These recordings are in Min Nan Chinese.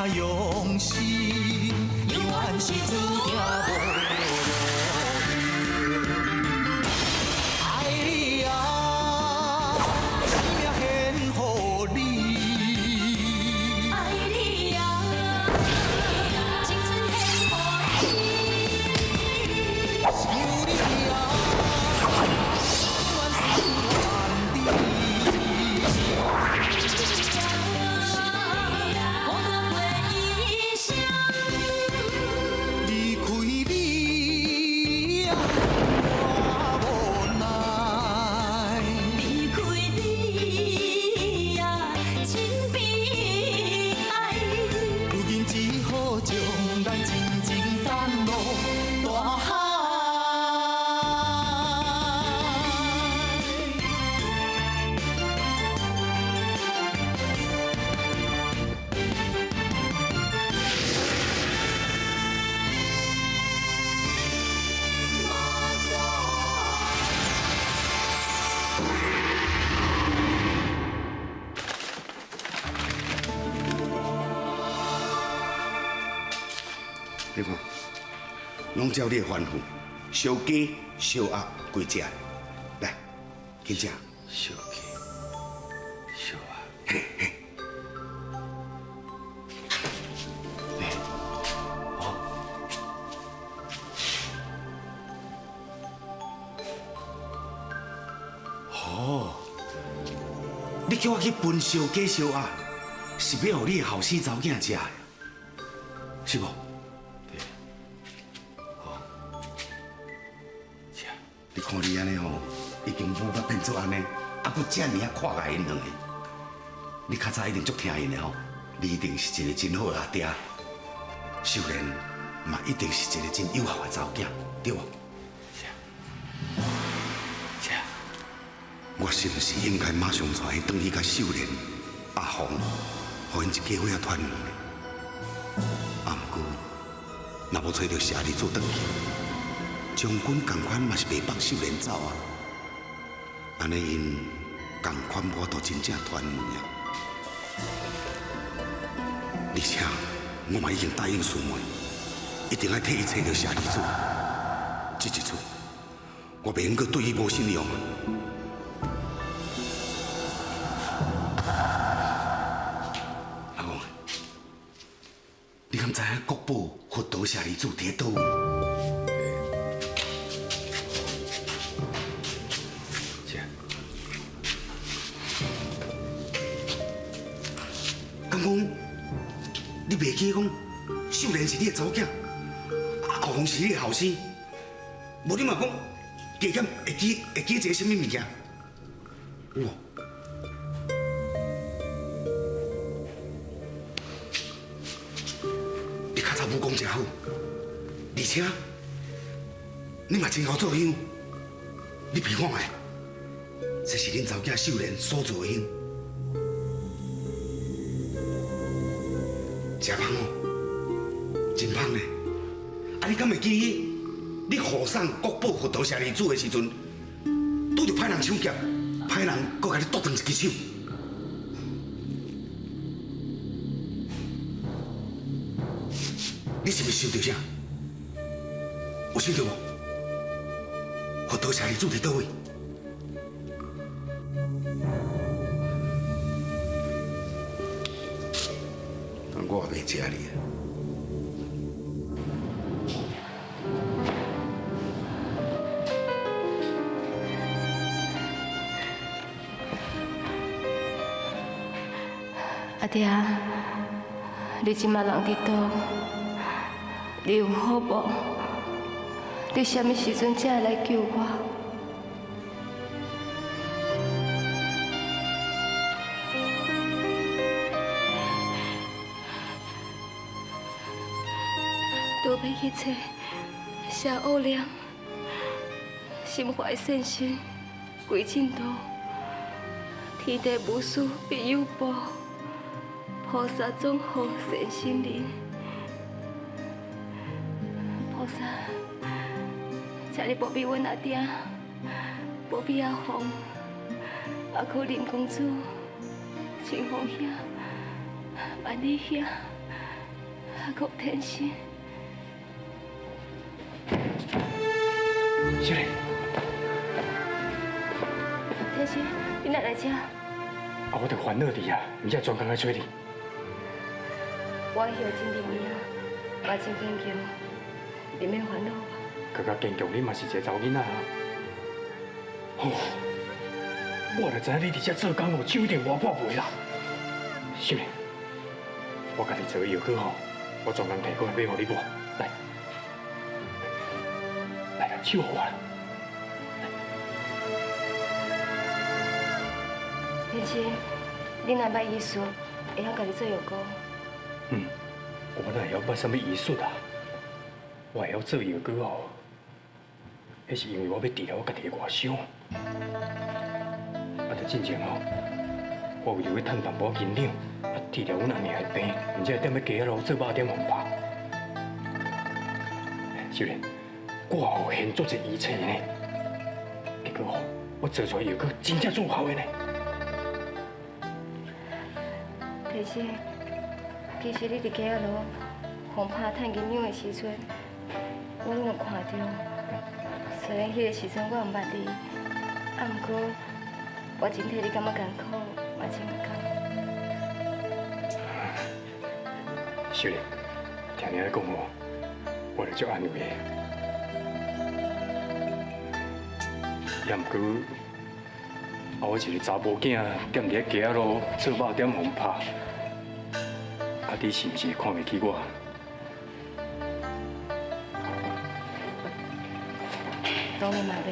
用心，永远是注定无路用。爱你啊，生命献予你。爱你啊，青春献予你。想你啊，永远思念你。孤单过一生。离开你啊，我无奈。离开你啊，真悲哀。如今只好将咱真情等落大海。你看，攏照你的吩咐，燒雞、燒鴨規隻，來，緊食。燒雞、燒鴨，嘿嘿。來，哦，哦，你叫我去分燒雞、燒鴨，是欲予你的後生查某囝食的，是無？對，好，食。你看你按呢吼，已經母甲變做按呢，啊，閣遮爾仔看礙𪜶兩个，你較早一定足疼𪜶的吼，你一定是一个真好的阿爹，秀蓮嘛一定是一個真有孝的查某囝，對無？是啊，是啊。我是毋是應該馬上帶伊轉去佮秀蓮、阿鳳，予𪜶一家伙仔團圓呢？啊，毋過若無揣著舍兒子轉去，將軍仝款嘛是袂放秀蓮走啊！按呢𪜶仝款無法度真正團圓啊！而且我嘛已經答應師妹，一定愛替伊揣著舍兒子。這一次，我袂用閣對伊無信用啊！阿公，你敢知影國寶佛陀舍利子佇咧佗位？是啊。敢講你袂記講秀蓮是你的查某囝，阿鳳是你的後生，無你嘛講加減會記一个啥物物件？有無？你較早武功誠好，而且你嘛真𠢕做香，你鼻看覓，這是恁查某囝秀蓮所做的香。誠芳哦，真芳呢！啊，你敢會記起你予送國寶佛陀舍利子的時陣，拄著歹人搶劫，歹人閣共你剁斷一支手。你是毋是想著啥？有想著無？佛陀舍利子佇佗位？我也袂食你啊！阿爹，你這馬人佇佗？你有好無？你啥物時陣才會來救我？倒欲去揣謝惡念，心懷善心歸正道，天地無私必有報，菩薩總護善心人。菩薩，請你保庇阮阿爹，保庇阿鳳，還閣林公子、清風兄、萬里兄。還閣有天心。秀蓮，天心，你哪來遮？啊，我著煩惱你啊，毋才專工來揣你。我的藥真入命，嘛真堅強，你免煩惱我。閣較堅強，你嘛是一个查某囡仔啊。哦，我就知影你佇遮做工哦，手一定磨破皮啦。秀蓮，我家己做的藥膏吼，我專工提過來買予你抹，來，來啦，手予我啦。天心，你若捌醫術，會曉家己做藥膏？嗯，我哪會曉捌啥物醫術啊？我會曉做藥膏哦，彼是因為我欲治療我家己的外傷。啊，就進前吼，我為著欲趁淡薄仔銀兩，啊，治療阮阿娘的病，毋才會踮咧街仔路做肉點予人拍。秀蓮，我吼現做一醫生呢，結果吼，我做出來藥膏真正奏效的呢。天心，其實你佇街仔路予拍趁銀兩的時陣，我攏有看著。雖然彼个時陣我毋捌你，啊，毋過我真替你感覺艱苦，嘛真毋甘。秀蓮，聽你按呢講吼，我就足安慰的。也毋過，啊，我一个查埔囝，踮佇咧街仔路做肉店予人拍，啊，你是毋是會看袂起我？當然嘛袂，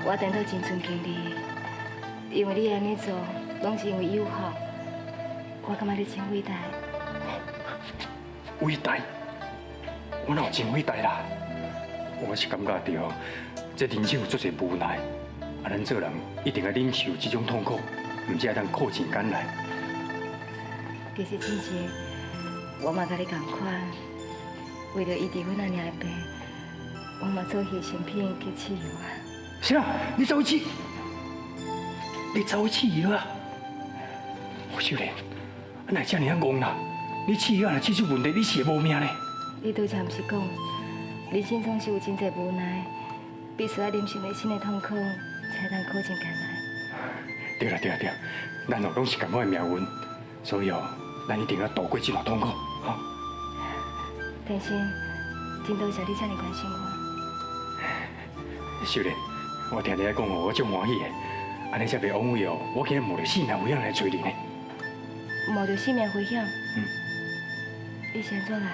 我顛倒真尊敬你，因為你按呢做，攏是因為友好，我感覺你真偉大。偉大？我哪有真偉大啦？我是感覺著，這人生有足濟無奈，啊，咱做人一定愛忍受這種痛苦，毋才會當苦盡甘來。其實真正，我嘛佮你仝款，為著醫治阮阿娘的病，我嘛做犧牲品去試藥啊。啥？你走去試？你走去試藥啊？胡秀蓮，啊，哪會這爾仔戇啦？你試藥若試出問題，你是會無命呢。你拄才毋是講，人生總是有真濟無奈，必須愛忍受內心的痛苦，才當苦盡甘來。對啦對啦對，咱哦攏是仝款的命運，所以哦，咱一定要渡過這段痛苦，哈。天心，真多謝你這爾關心我。秀蓮，我聽你按呢講哦，我足歡喜的。按呢才袂枉費哦，我今日冒著性命危險來揣你呢。冒著性命危險？嗯。你是按怎來？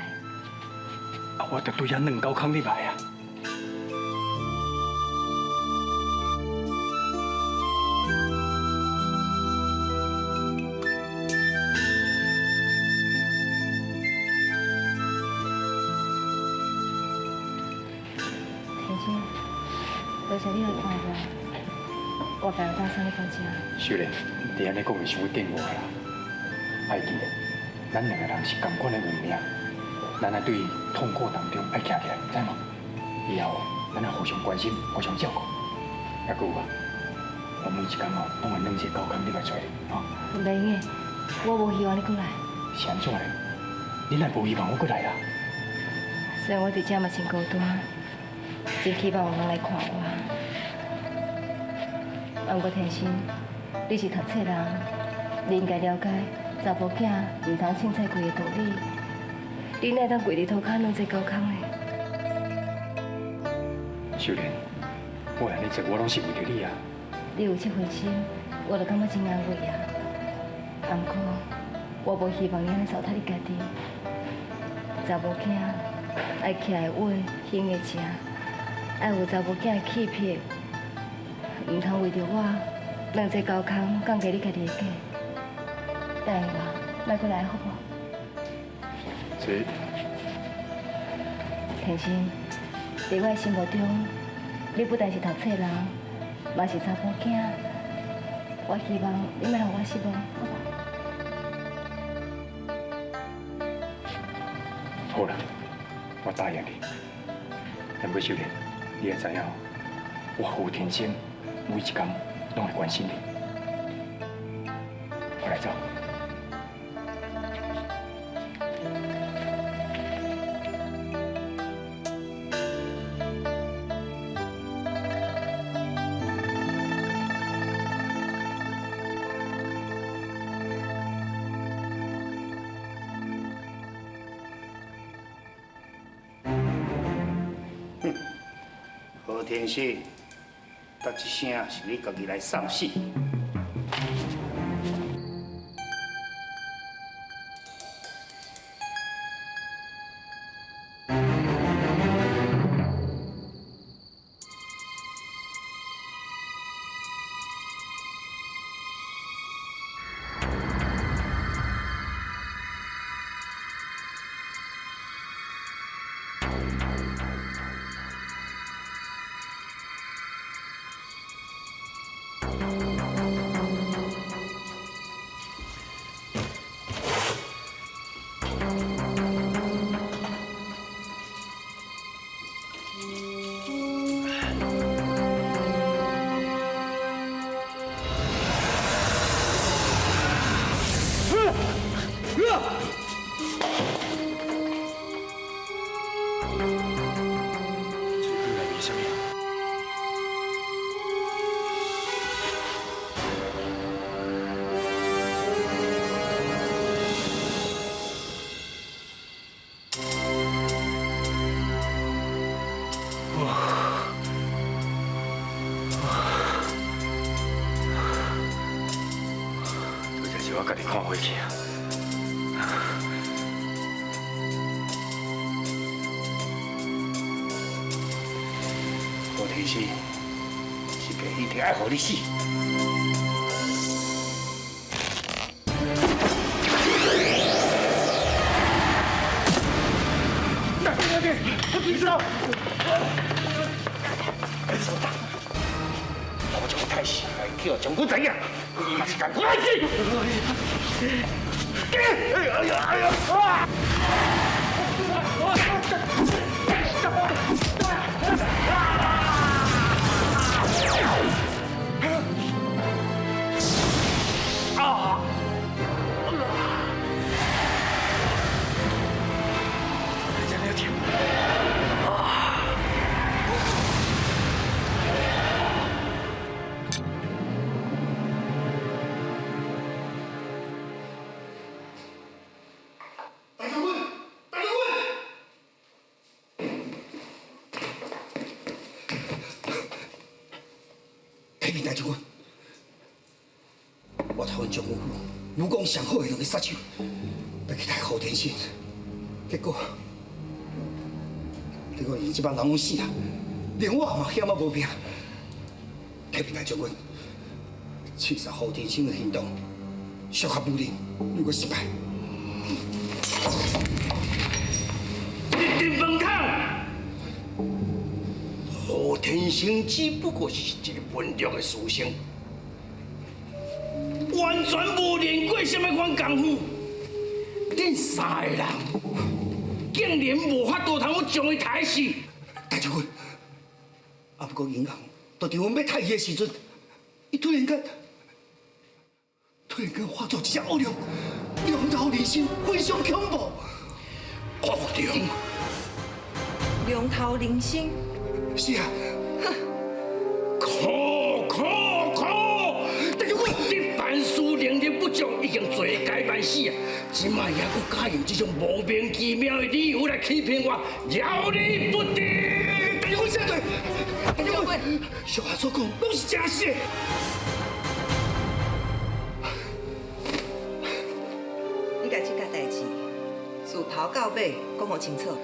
啊，我著對遐軟溝坑入來啊。天心，多謝你來看我，我該有當送你到遮。秀蓮，你按呢講是傷電我啦。愛記得，咱兩个人是仝款的運命，咱愛對痛苦當中愛徛起來，知無？以後咱愛互相關心，互相照顧。猶閣有啊，我每一工哦，攏會軟這個溝坑入來揣你，吼。袂用的，我無希望你閣來。是按怎咧？你哪會無希望我閣來啊？雖然我佇遮嘛真孤單，真希望有人來看我。啊，毋過天心，你是讀冊人，你應該了解查某囝毋通凊彩跪的道理。你哪會當跪佇塗跤軟這溝坑呢？秀蓮，我按呢做，我攏是為著你啊。你有這份心，我就感覺真安慰啊。啊，毋過我無希望你按呢糟蹋你家己。查某囝愛徛會穩，行會正，愛有查某囝的氣魄，毋通為著我軟這溝坑，降低你家己的價。答應我，莫閣來好無？這天心，佇我的心目中，你不但是讀冊人，嘛是查某囝。我希望你莫予我失望，好無？好啦，我答應你。但過秀蓮，你也知影，我胡天星每一工攏會關心你。我來走。天生，得这声是你家己来送死。喙齿内面啥物啊？拄才是我家己看火去啊！何天生，是爸一定爱予你死。我将太师来叫将军知影，伊嘛是共款爱死。哎呀哎呀啊！大将军，大将军！启禀大将军，我台湾将军府武功上好的两个杀手，欲去杀胡天生，结果，结果𪜶这帮人拢死啊，连我嘛险仔无命。启禀大将军，刺杀胡天生的行动，小可不灵，如果失败。一阵门口，胡天生只不过是一个文弱的书生，完全无练过啥物款功夫。恁三个人竟然无法度通去将伊杀死。大将军，啊，不过银行就伫阮欲杀伊的时阵，伊突然间，突然间化做一只恶龙，龙头人身，非常恐怖。恶龙，龙头人身，是啊，可可可！大将军，你办事能力不足，已经罪该万死啊！这摆犹阁敢用这种莫名其妙的理由来欺骗我，饶你不得！大将军下队，大将军，小华所讲拢是真实的。你共这件代志自头到尾讲予清楚。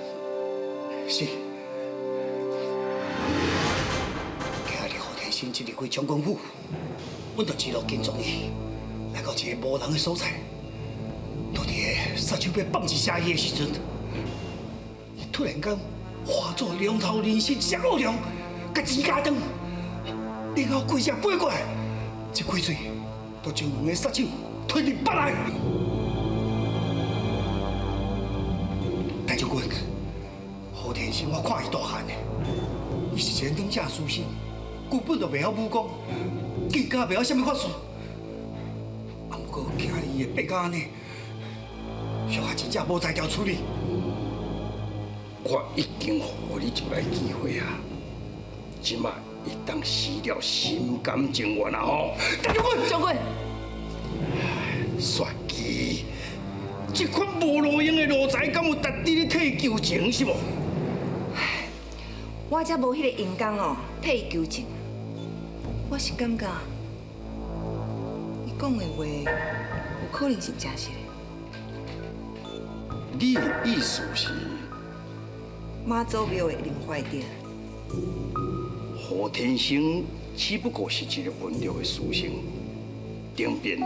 是。今日胡天生一离开将军府，阮就一路跟踪伊，来到一个无人的所在。就伫个杀手欲放一声伊的时阵，伊突然间化作龙头人身，一只恶龙，共钱夹断，然后规只飞过来，一开嘴就将两个杀手吞入腹内。大将军，胡天生，我看伊大汉的，伊是一个软正书生，根本就袂晓武功，更加袂晓啥物法术。啊，毋过今日伊会变到按呢，小可真正无才调处理。我已经予你一摆机会啊，这摆会当死了心甘情愿啊吼！大将军，将军，雪姬，这款无路用的奴才，敢有值得你替伊求情是无？我才无彼个闲工哦，替伊求情。我是感觉，伊讲的话有可能是真实的。你的意思是？妈祖庙会灵坏掉。何天生只不过是一个文弱的书生，顶边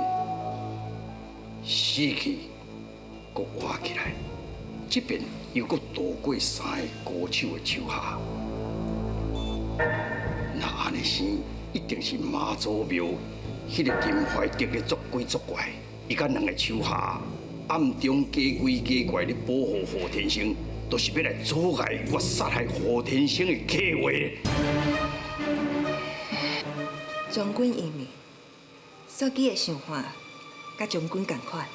死去，阁活起来，这边又阁逃过三个高手的手下。若按呢生，一定是妈祖庙彼个金怀德咧作鬼作怪，伊佮两个手下暗中假鬼假怪咧保护何天生，就是欲来阻碍我杀害何天生的计划。将军英明，选举的想法佮将军仝款。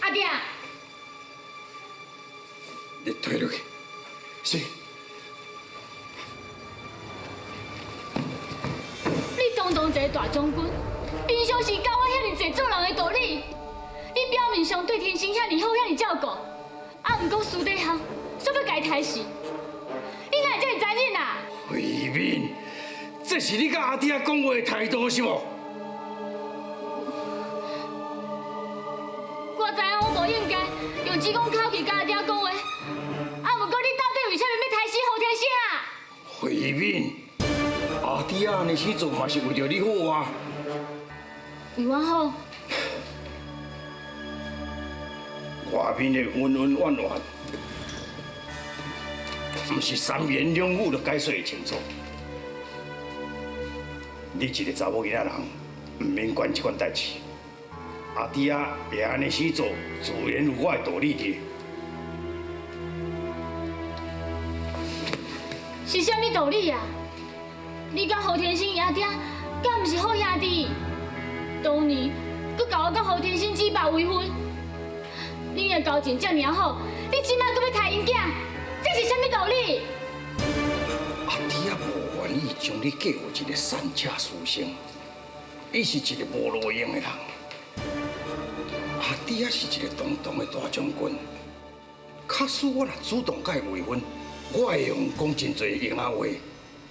阿爹，你退落去，是。你堂堂一个大将军，平常时教我遐尔济做人的道理，你表面上对天生遐尔好，遐尔照顾，啊，毋过私底下煞欲共伊刣死，你哪会遮尔残忍啊？慧敏，这是你佮阿弟仔讲话的态度是无？我知影我无应该用这种口气佮阿弟仔讲话，啊，毋过你到底为啥物欲刣死何天生啊？慧敏，阿弟仔按呢做嘛是为著你好啊。为我好？外面的恩恩怨怨，毋是三言两语就解释会清楚。你一个查某囡仔人，毋免管这款代志。阿弟仔会按呢做，自然有我的道理伫。是啥物道理啊？你佮何天生伊阿爹，敢毋是好兄弟？当年阁共我佮何天生举白为婚，恁的交情遮尔好，你这摆阁欲刣𪜶囝，这是啥物道理？阿弟仔无愿意将你嫁予一个散赤书生，伊是一个无路用的人。阿弟仔是一个堂堂的大将军，假使我若主动佮伊为婚，我会用讲真济闲仔话，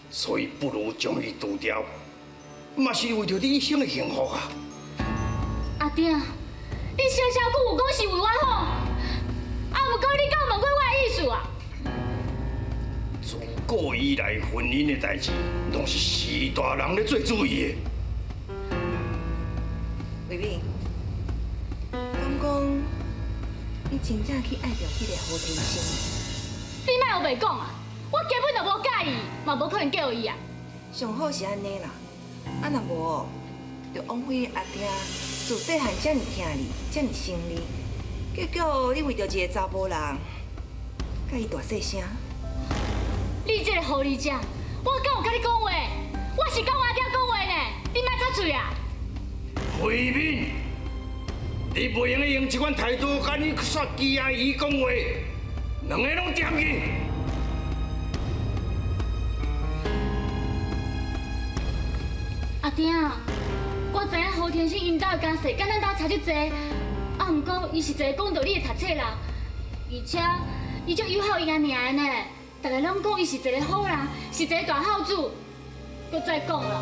所以不如将伊除掉，嘛是为著你一生的幸福啊！阿弟，你声声句有讲是为我好，啊，毋过你敢有问过我的意思啊？自古以来，婚姻的代志，拢是序大人咧做主意的。慧敏，敢讲你真正去爱著彼个何天生？你莫乌白讲啊！我根本就无佮意，嘛无可能嫁予伊啊！上好是按呢啦，啊若无，就枉费阿爹自细汉遮尔疼你，遮尔疼你，结果你为著一个查埔人，佮伊大细声。你这个狐狸精，我敢有佮你讲话？我是佮我阿爹讲话呢，你莫插喙啊！慧敏，你袂用得用这款态度佮你煞鸡阿姨讲话，两个拢恬去。阿爹，我知影何天生𪜶兜的家世佮咱兜差足济，啊，毋过伊是一个讲道理的读册人，而且伊足友好伊阿娘的呢。大家拢讲伊是一个好人，是一个大孝子。阁再讲啦，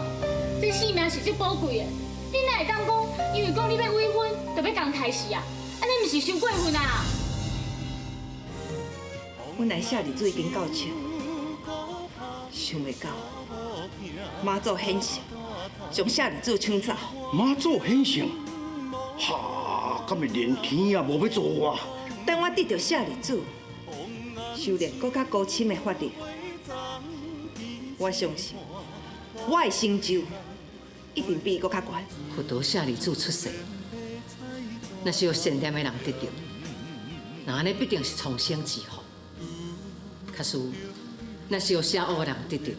这性命是足宝贵的，你哪会当讲，因为讲你欲悔婚，就欲共刣死啊？按呢毋是伤过分啊？本来舍利子已经够手，想袂到妈祖显圣，将舍利子抢走。妈祖显圣，哈，敢会连天也无欲做啊？等我得著舍利子，修炼阁较高深的法力，我相信我的成就一定比伊阁较悬。佛陀舍利子出世，若是有善念的人得著，那按呢必定是重生之福。假使若是有邪恶的人得著，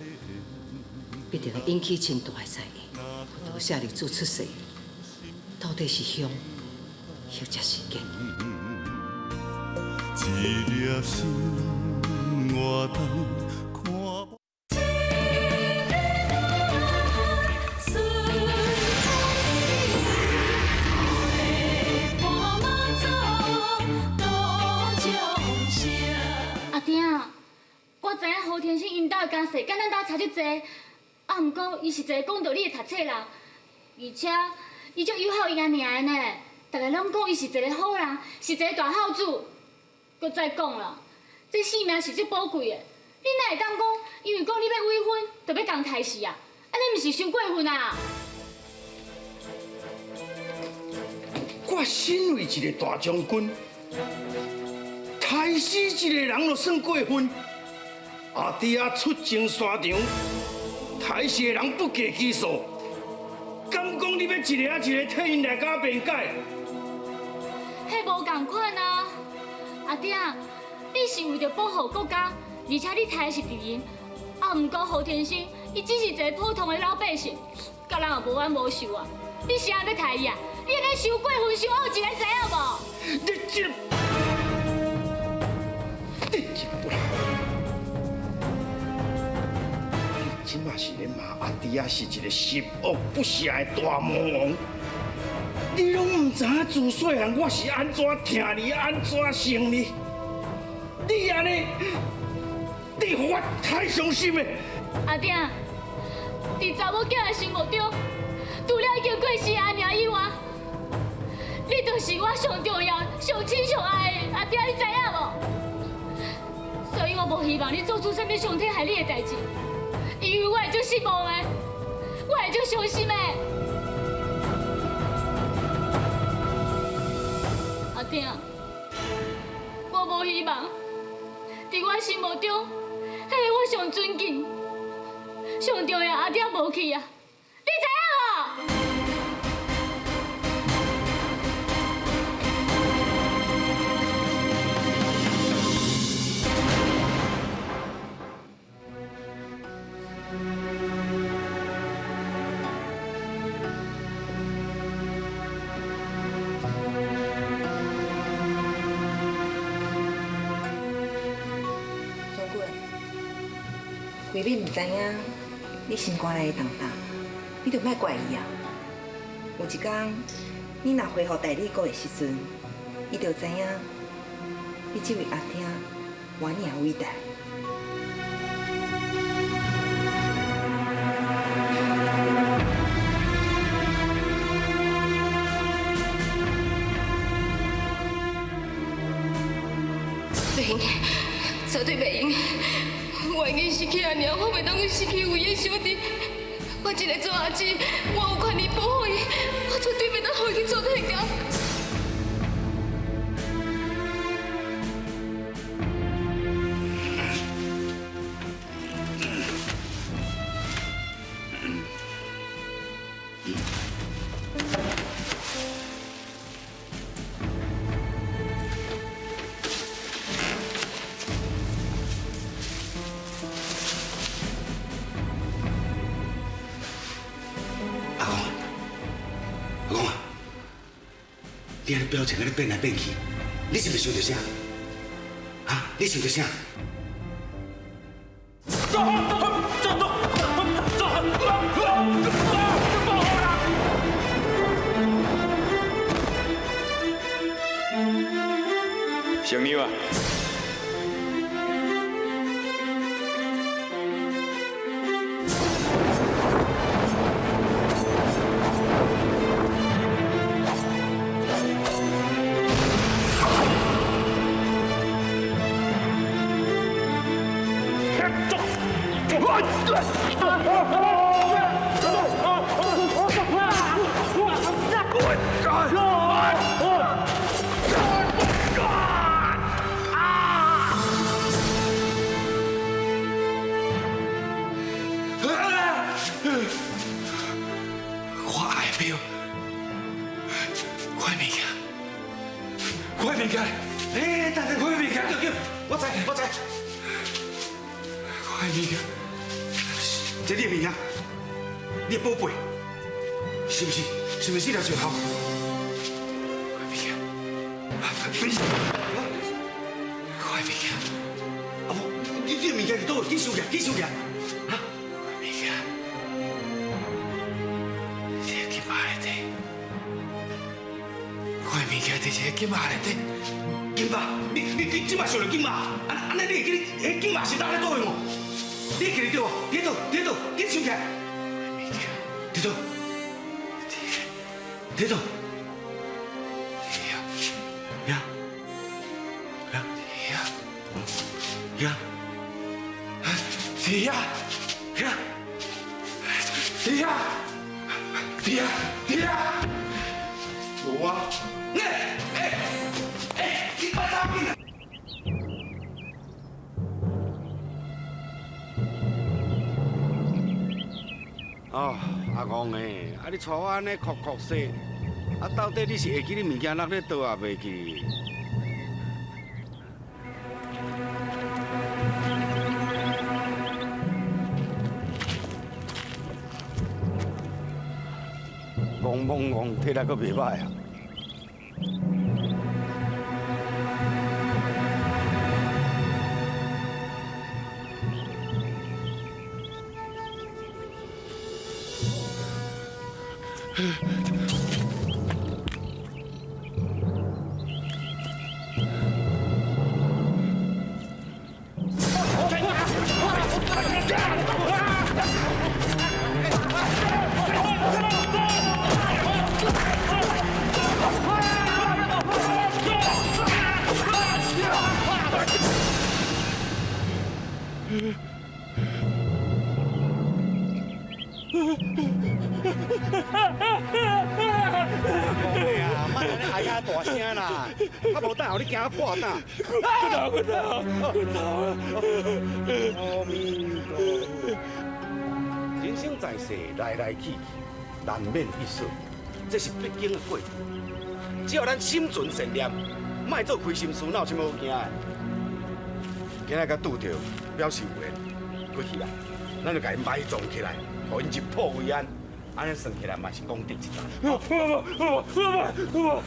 必定会引起真大的灾难。佛陀舍利子出世，到底是凶，或者是吉？一粒心我等看。阿爹，我知影何天生𪜶兜的家世，佮咱兜差足濟，啊，毋過伊是一個講道理的讀冊人，而且伊足友好伊阿娘的呢，逐个攏講伊是一個好人，是一個大孝子。閣再講啦，這性命是足寶貴的，你哪會當講，因為講你欲悔婚，就欲共刣死啊？按呢毋是傷過分啊？我身為一個大將軍，刣死一個人就算過分。阿弟仔出征沙場，刣死的人不計其數，敢講你欲一個仔一個替𪜶來共辯解？彼無仝款啊！阿弟仔，你是為著保護國家，而且你刣的是敵人。啊，毋過胡天生，伊只是一个普通的老百姓，佮人也無冤無仇啊！你是按欲刣伊啊？你按呢傷過分、傷惡一个，知影無？你這個，你這個，你這馬是咧罵阿弟仔是一个十惡不赦的大魔王。你攏毋知影自細漢我是按怎疼你、按怎疼你。你按呢，你予我太傷心的。阿弟，佇查某囝的心目中，除了已經過世的阿娘以外，你就是我上重要、上親、上愛的阿弟，你知影無？所以我無希望你做出啥物傷天害理的代誌，因為我會足失望的，我會足傷心的。阿弟，我無希望，佇我心目中，彼个我上尊敬、上重要阿弟無去啊！你知影無？將軍，慧敏毋知影你心肝內的重擔，你就莫怪伊啊。有一工，你若恢復大理國的時陣，伊就知影你這位阿爹偌爾偉大。袂用，絕對袂用！我已經失去阿娘，我袂當閣失去唯一小弟。我一个做阿姊，我有權利保護伊，我絕對袂當予伊去做天工。阿公，阿公啊，你按呢表情按呢變來變去，你是毋是想著啥？啊，你想著啥？成妞啊！我愛的表，我的物件，我的物件，欸，等等，我的物件，我知，我知，我的物件，這你的物件，你的寶貝，是毋是？是毋是這粒石頭？我的物件，不是，我的物件，啊無，你的物件佇佗位？去收起來，去收起來。我的物件，佇金馬內底，我的物件佇這個金馬內底，金馬，你這馬想著金馬？按按呢，你會記得彼金馬是佗咧佗位無？你記得對無？佇倒？佇倒？緊想起來。佇倒？佇倒？呀呀呀呀呀呀呀呀呀！有啊！哎哎哎！你别打紧！哦，阿公欸，啊你带我按呢哭哭说，啊到底你是会记你物件落咧佗啊袂记？戆戆戆，体力阁袂歹啊！哎呀，大声啦！啊，无等予你惊破胆。骨头，骨头，骨头啊！阿弥陀佛。人生在世，来来去去，难免一死，这是必经的过程。只要咱心存善念，莫做亏心事，哪有啥物好惊的？今仔共拄著，表示有缘，过去啦，咱就共𪜶埋葬起来，予𪜶入土为安。按呢算起来嘛是功德一桩。不不不不不不！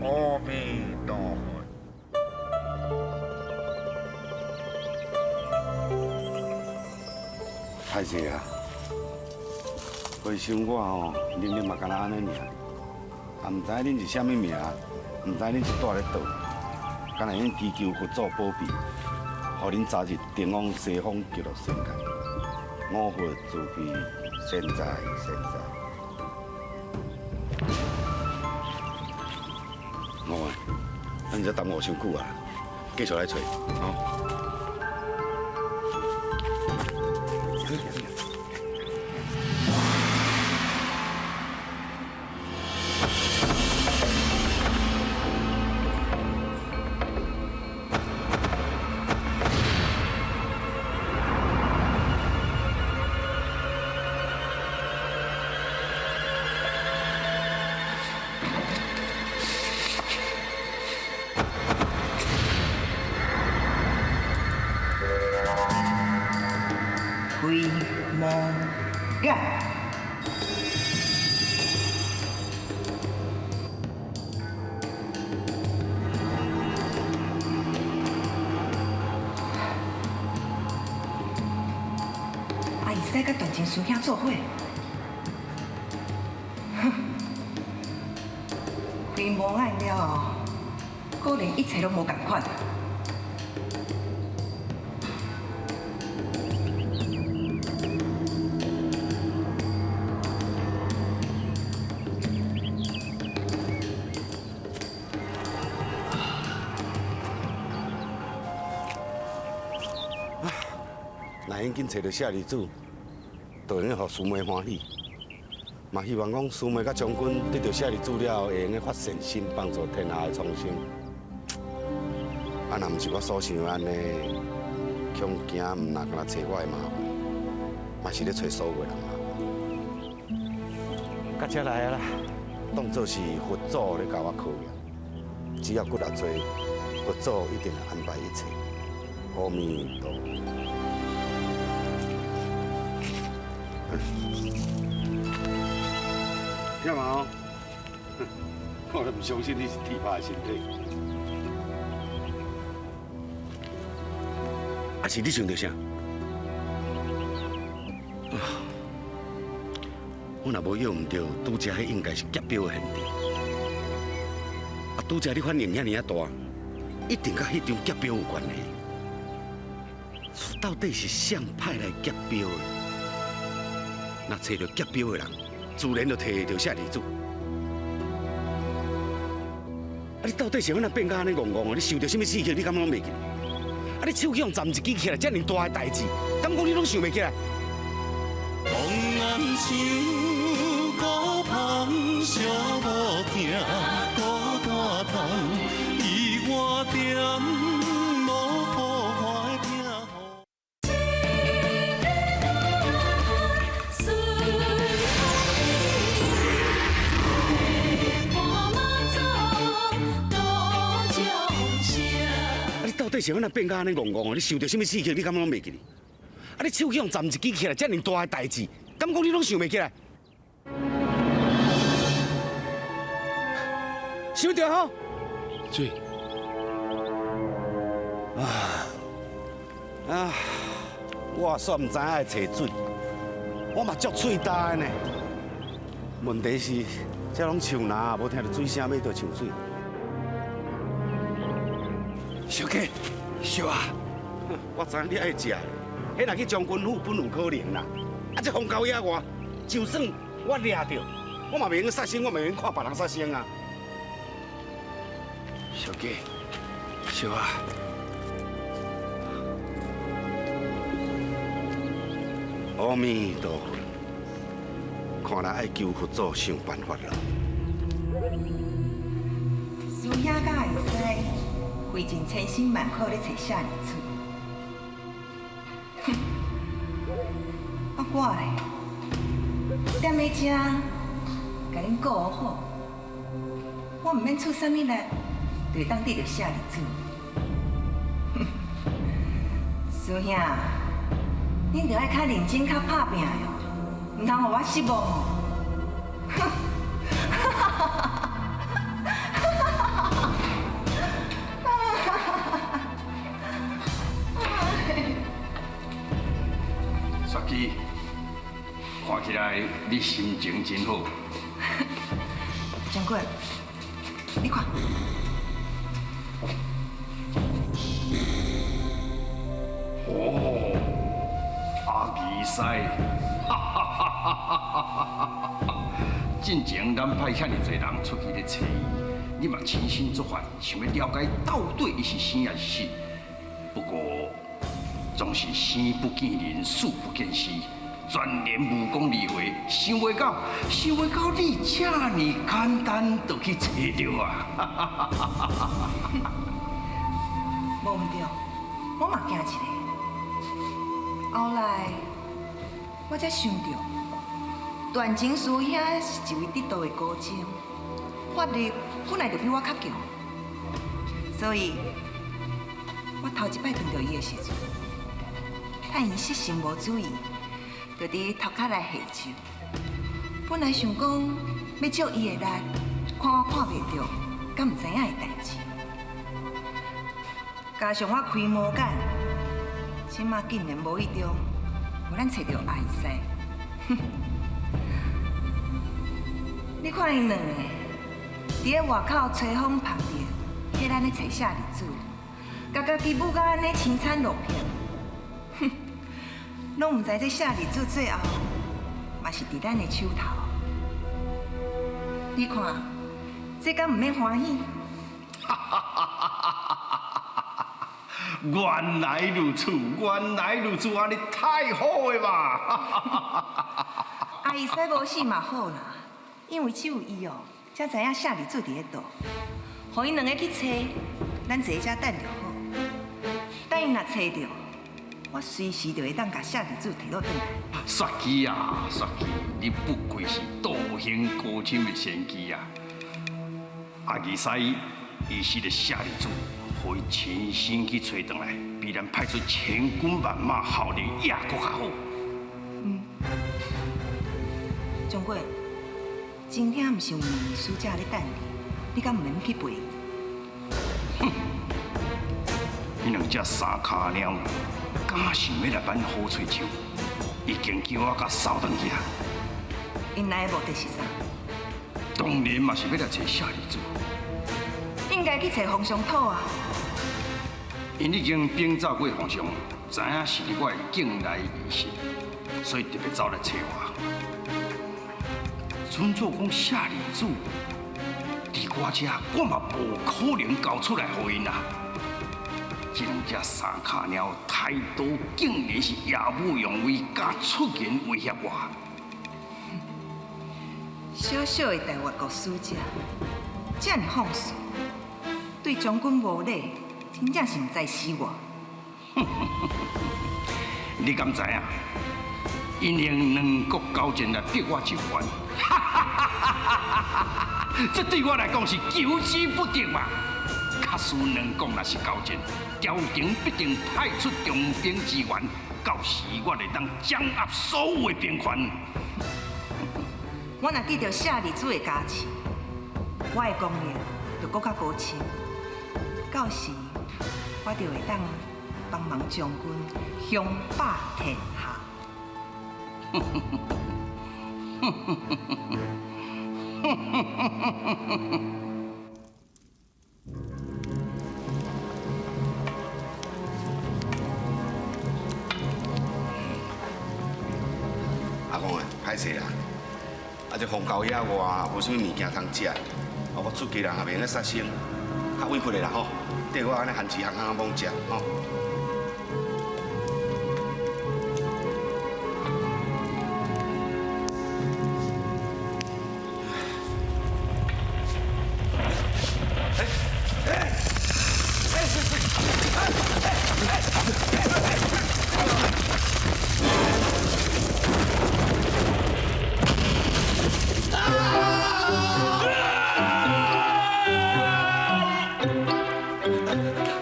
阿弥陀佛。歹势啊，回想我吼，恁恁嘛敢若按呢尔，也毋知恁是啥物名，毋知恁是蹛咧佗。敢若用祈求佛祖保庇，予恁早日前往西方极乐世界。五佛慈悲，善哉善哉。我，咱这耽误伤久啊，继续来揣，吼。开毛眼。啊，伊使佮段情师兄做伙，哼，开毛眼了后，果然一切拢无仝款。若用紧揣著舍利子，就会用予师妹欢喜。嘛希望讲师妹佮将军得著舍利子了后，会用发善心，帮助天下的苍生。啊，若毋是我所想的按呢，恐惊毋若干焦揣我的麻烦，嘛是咧揣所有的人麻烦。到遮来啊啦，当作是佛祖咧共我考验，只要骨力济，佛祖一定会安排一切。阿弥陀佛。干嘛哦？我都毋相信你是铁拍的身体。啊是你想著啥？啊，我若无约毋著，拄才彼应该是劫镖的现场。啊，拄才你反應遐爾仔大，一定佮彼張劫標有關係。到底是誰派來劫標的？若揣著劫標的人，自然就提著舍利子。啊！你到底是按怎變甲按呢戇戇的？你受著啥物刺激？你敢攏袂記？啊！你手去予鏨一支起來，遮爾大的代誌，敢講你攏想袂起來？當暗想孤芳寂寞疼，孤單痛，伊活踮无好看的疼。啊！你到底是按怎變甲按呢戇戇的？你受著啥物刺激？你敢攏袂記？啊！你手去予鏨一支起來，遮爾大的代誌，敢講你攏想袂起來？想著吼？水。啊啊！我煞毋知影愛揣水，我嘛足喙焦的呢。問題是，這攏樹林，無聽著水聲，欲佗泅水。小姐，小啊！我知影你愛食。彼若去將軍府本有可能啦，啊！這荒郊野外，就算我掠著，我嘛袂用殺生，我嘛袂用看別人殺生啊。小姐，小啊！阿彌陀佛，看來愛求佛祖想辦法了。師兄佮阿西費盡千辛萬苦咧揣舍利子。啊，我咧，踮咧遮，共恁顧好，我毋免出啥物力，就會當得著舍利子。師兄，恁著愛較認真、較拍拚哦，毋通予我失望哦。雪姬，看起來你心情真好。將軍，你看。哦，阿義師，哈哈哈哈哈哈！進前咱派遐爾濟人出去咧揣伊，你嘛親身作法，想欲了解到底伊是生抑是死。不過，總是生不見人，死不見屍，全然無功而回。想袂到，想袂到你遮爾簡單就去揣著啊！無毋對，我嘛驚一下。後來我才想著，段晴師兄是一位得道的高僧，法力本來就比我較強，所以我頭一擺碰著伊的時陣，趁伊失神無注意，就佇塗跤來下手。本來想講欲借伊的力，看我看袂著，敢毋知影的代誌。加上我開魔眼，這馬竟然無意中，予咱揣著阿義師。你看𪜶兩个，佇咧外口吹風曝熱，替咱咧揣舍利子，共家己舞甲按呢凄慘落魄，哼，攏毋知這舍利子最後嘛是佇咱的手頭。你看，這敢毋免歡喜？原來如此，原來如此，按呢太好的嘛！阿義師無死嘛好啦，因為只有伊哦，才知影舍利子佇咧佗，予𪜶兩个去揣，咱坐遮等就好。等𪜶若揣著，我隨時就會當共舍利子提倒轉來。雪姬啊，雪姬，你不愧是道行高深的仙姬啊！阿義師伊是個舍利子，予伊親身去揣轉來，比咱派出千軍萬馬效力也閣較好。嗯，將軍，今天毋是有兩位使者咧等你，你敢毋免去陪？哼，彼兩隻三跤貓，敢想欲來挽好喙手，已經叫我共掃轉去啊！𪜶來的目的是啥？當然嘛是欲來揣舍利子。該去揣皇上討啊。𪜶已經稟奏過皇上，知影是佇我的境內異事，所以特別走來揣我。准做講舍利子佇我這，我嘛無可能交出來予𪜶啊！這兩隻三跤貓態度竟然是耀武揚威，敢出言威脅我。小小的大越國使者，這爾放肆，對將軍無禮，真正是毋知死活。你敢知影？𪜶用兩國交戰來逼我就範，這對我來講是求之不得嘛。假使兩國若是交戰，朝廷必定派出重兵支援，到時我會當掌握所有的兵權。我若得著舍利子的加持，我的功力就閣較高深。到時我就會當幫忙將軍雄霸天下。阿公啊，歹勢啦！啊，這荒郊野外無啥物物件通食，啊，我出家人也袂用得殺生，較委屈的啦吼。對我按呢番薯烘烘罔食吼。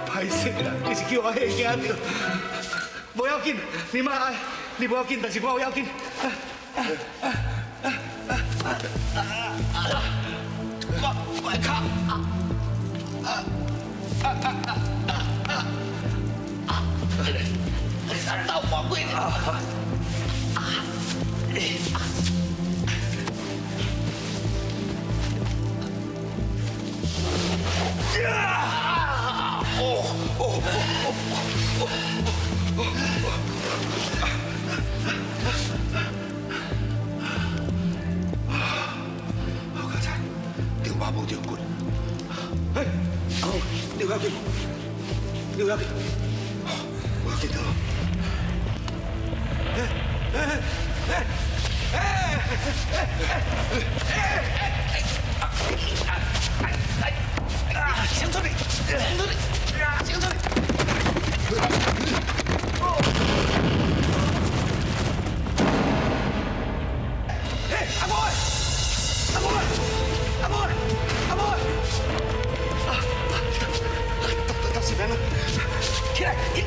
歹勢啦，你是叫我嚇驚著。無要緊，你莫愛，你無要緊，但是我有要緊。我的跤。斗魔鬼！好佳哉，著肉無著骨。哎，阿公，你有要緊無？你有要緊？無要緊著。先出去，先出去，先出去。哎，阿公，阿公，阿公，阿公，啊，到是边了？起來！你係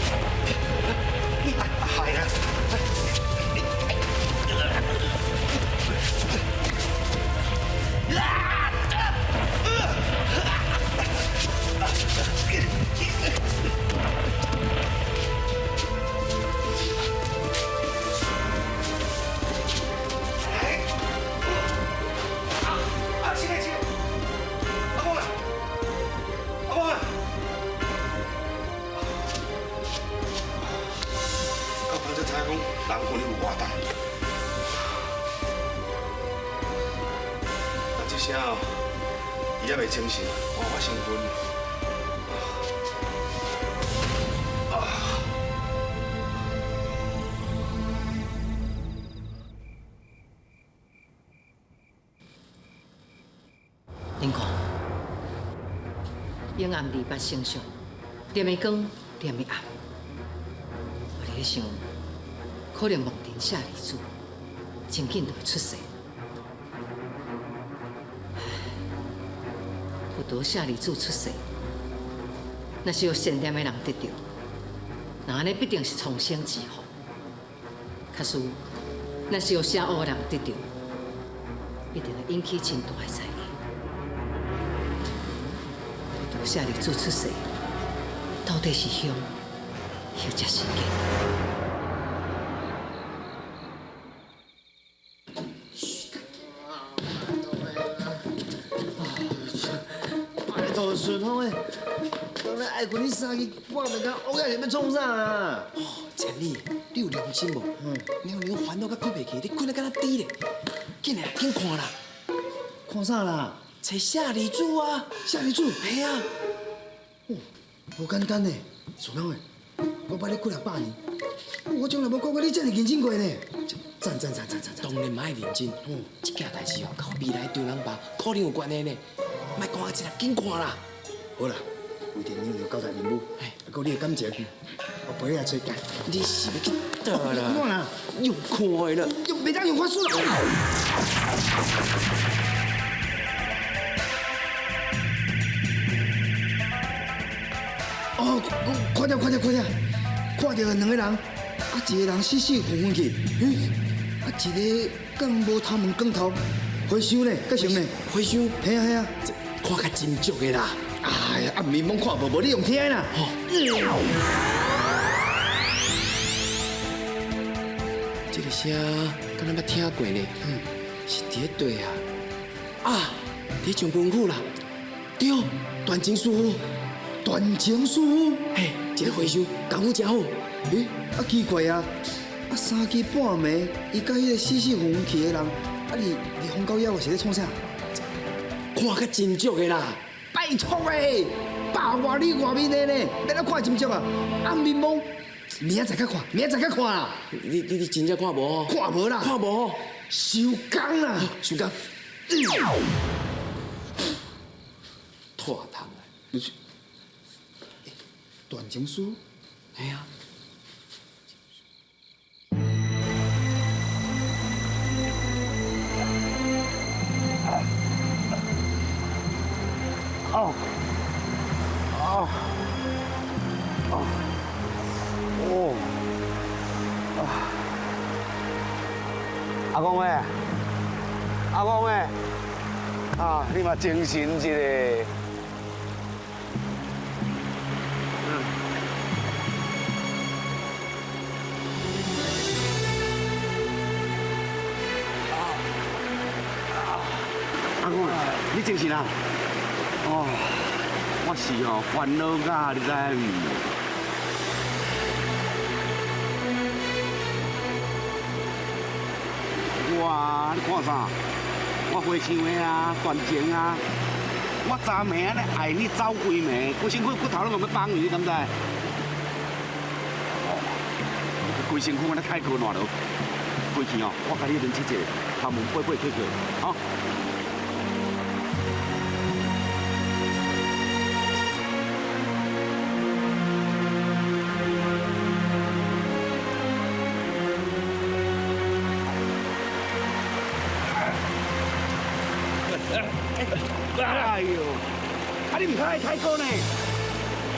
啊！啊，起來起來！阿公啊，阿公啊！到剛才知影講，人可能有活動。但這聲哦，伊猶袂清醒，我先瞓。恁看，永暗二八星宿，踮的光，踮的暗。我伫咧想，可能望尘舍利子真緊就會出世。佛陀舍利子出世，若是予善念的人得著，那按呢必定是蒼生之福。假使若是予邪惡的人得著，必定會引起真大的災難。佛陀舍利子出世，到底是凶，或者是吉？拜託，顺风的，当咱爱群你三更半暝甲乌夜是欲创啥啊？哦，千里，你有良心无？娘娘烦恼甲困袂去，你困得敢若猪咧？紧来，紧看啦！看啥啦？揣舍利子啊！舍利子？嘿啊！哦，无简单呢，顺风的，我捌你几若百年，我从来无看过你遮尔认真过呢。赞赞赞赞赞！当然嘛爱认真。这件代志哦，佮我未来丈人爸可能有关系呢。莫讲啊，这啦，紧看啦！好啦，为著娘娘交代任务，啊，阁你的感情，我陪你来揣见。你是欲去佗啦？怎啦？用看的啦，又袂当用法术啦！哦，看著看著看著，看著兩个人，啊，一个人死死昏昏去，啊，一个敢無頭毛光頭，和尚呢？结成呢？和尚？嘿啊嘿啊，看較真足的啦！哎呀，啊面罔看無，無你用聽的啦。這个聲敢若捌聽過呢？是佇咧佗啊？啊，佇將軍府啦。對，斷情師傅。斷情師傅？嘿，一个和尚功夫真好。欸，啊奇怪啊！啊三更半暝，伊佮彼个死死昏昏去的人，啊伫伫荒郊野外是咧创啥？看较真足的啦！拜托欸，百外里外面的呢，欲怎看真足啊？暗暝暝，明仔载较看，明仔载较看啦。你真正看无？看无啦，看无。收工啦，收工。拖堂啊！断情书？嘿啊。哦，哦，哦，哦，啊！阿公欸，阿公欸，啊，你嘛精神一下。阿公，你精神啊？哦，我是哦烦恼甲，你知毋？我，你看啥？我和尚的啊，断情啊！我昨暝按呢爱你走规暝，规身躯骨头拢欲崩去，你敢知？规身躯按呢太过烂落，规气哦，我共你轮试一下，头毛背背起起，吼。哎呦！啊，你毋较爱太鼓呢？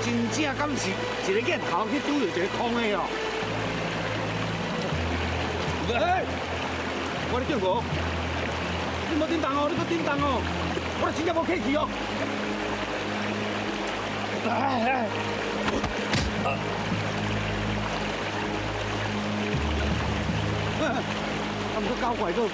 真正敢是一个箭头去拄著一个空的哦！哎，我咧叫无，你莫叮当哦，你阁叮当哦，我真正无客气哦！哎哎，啊，毋阁搞怪阁。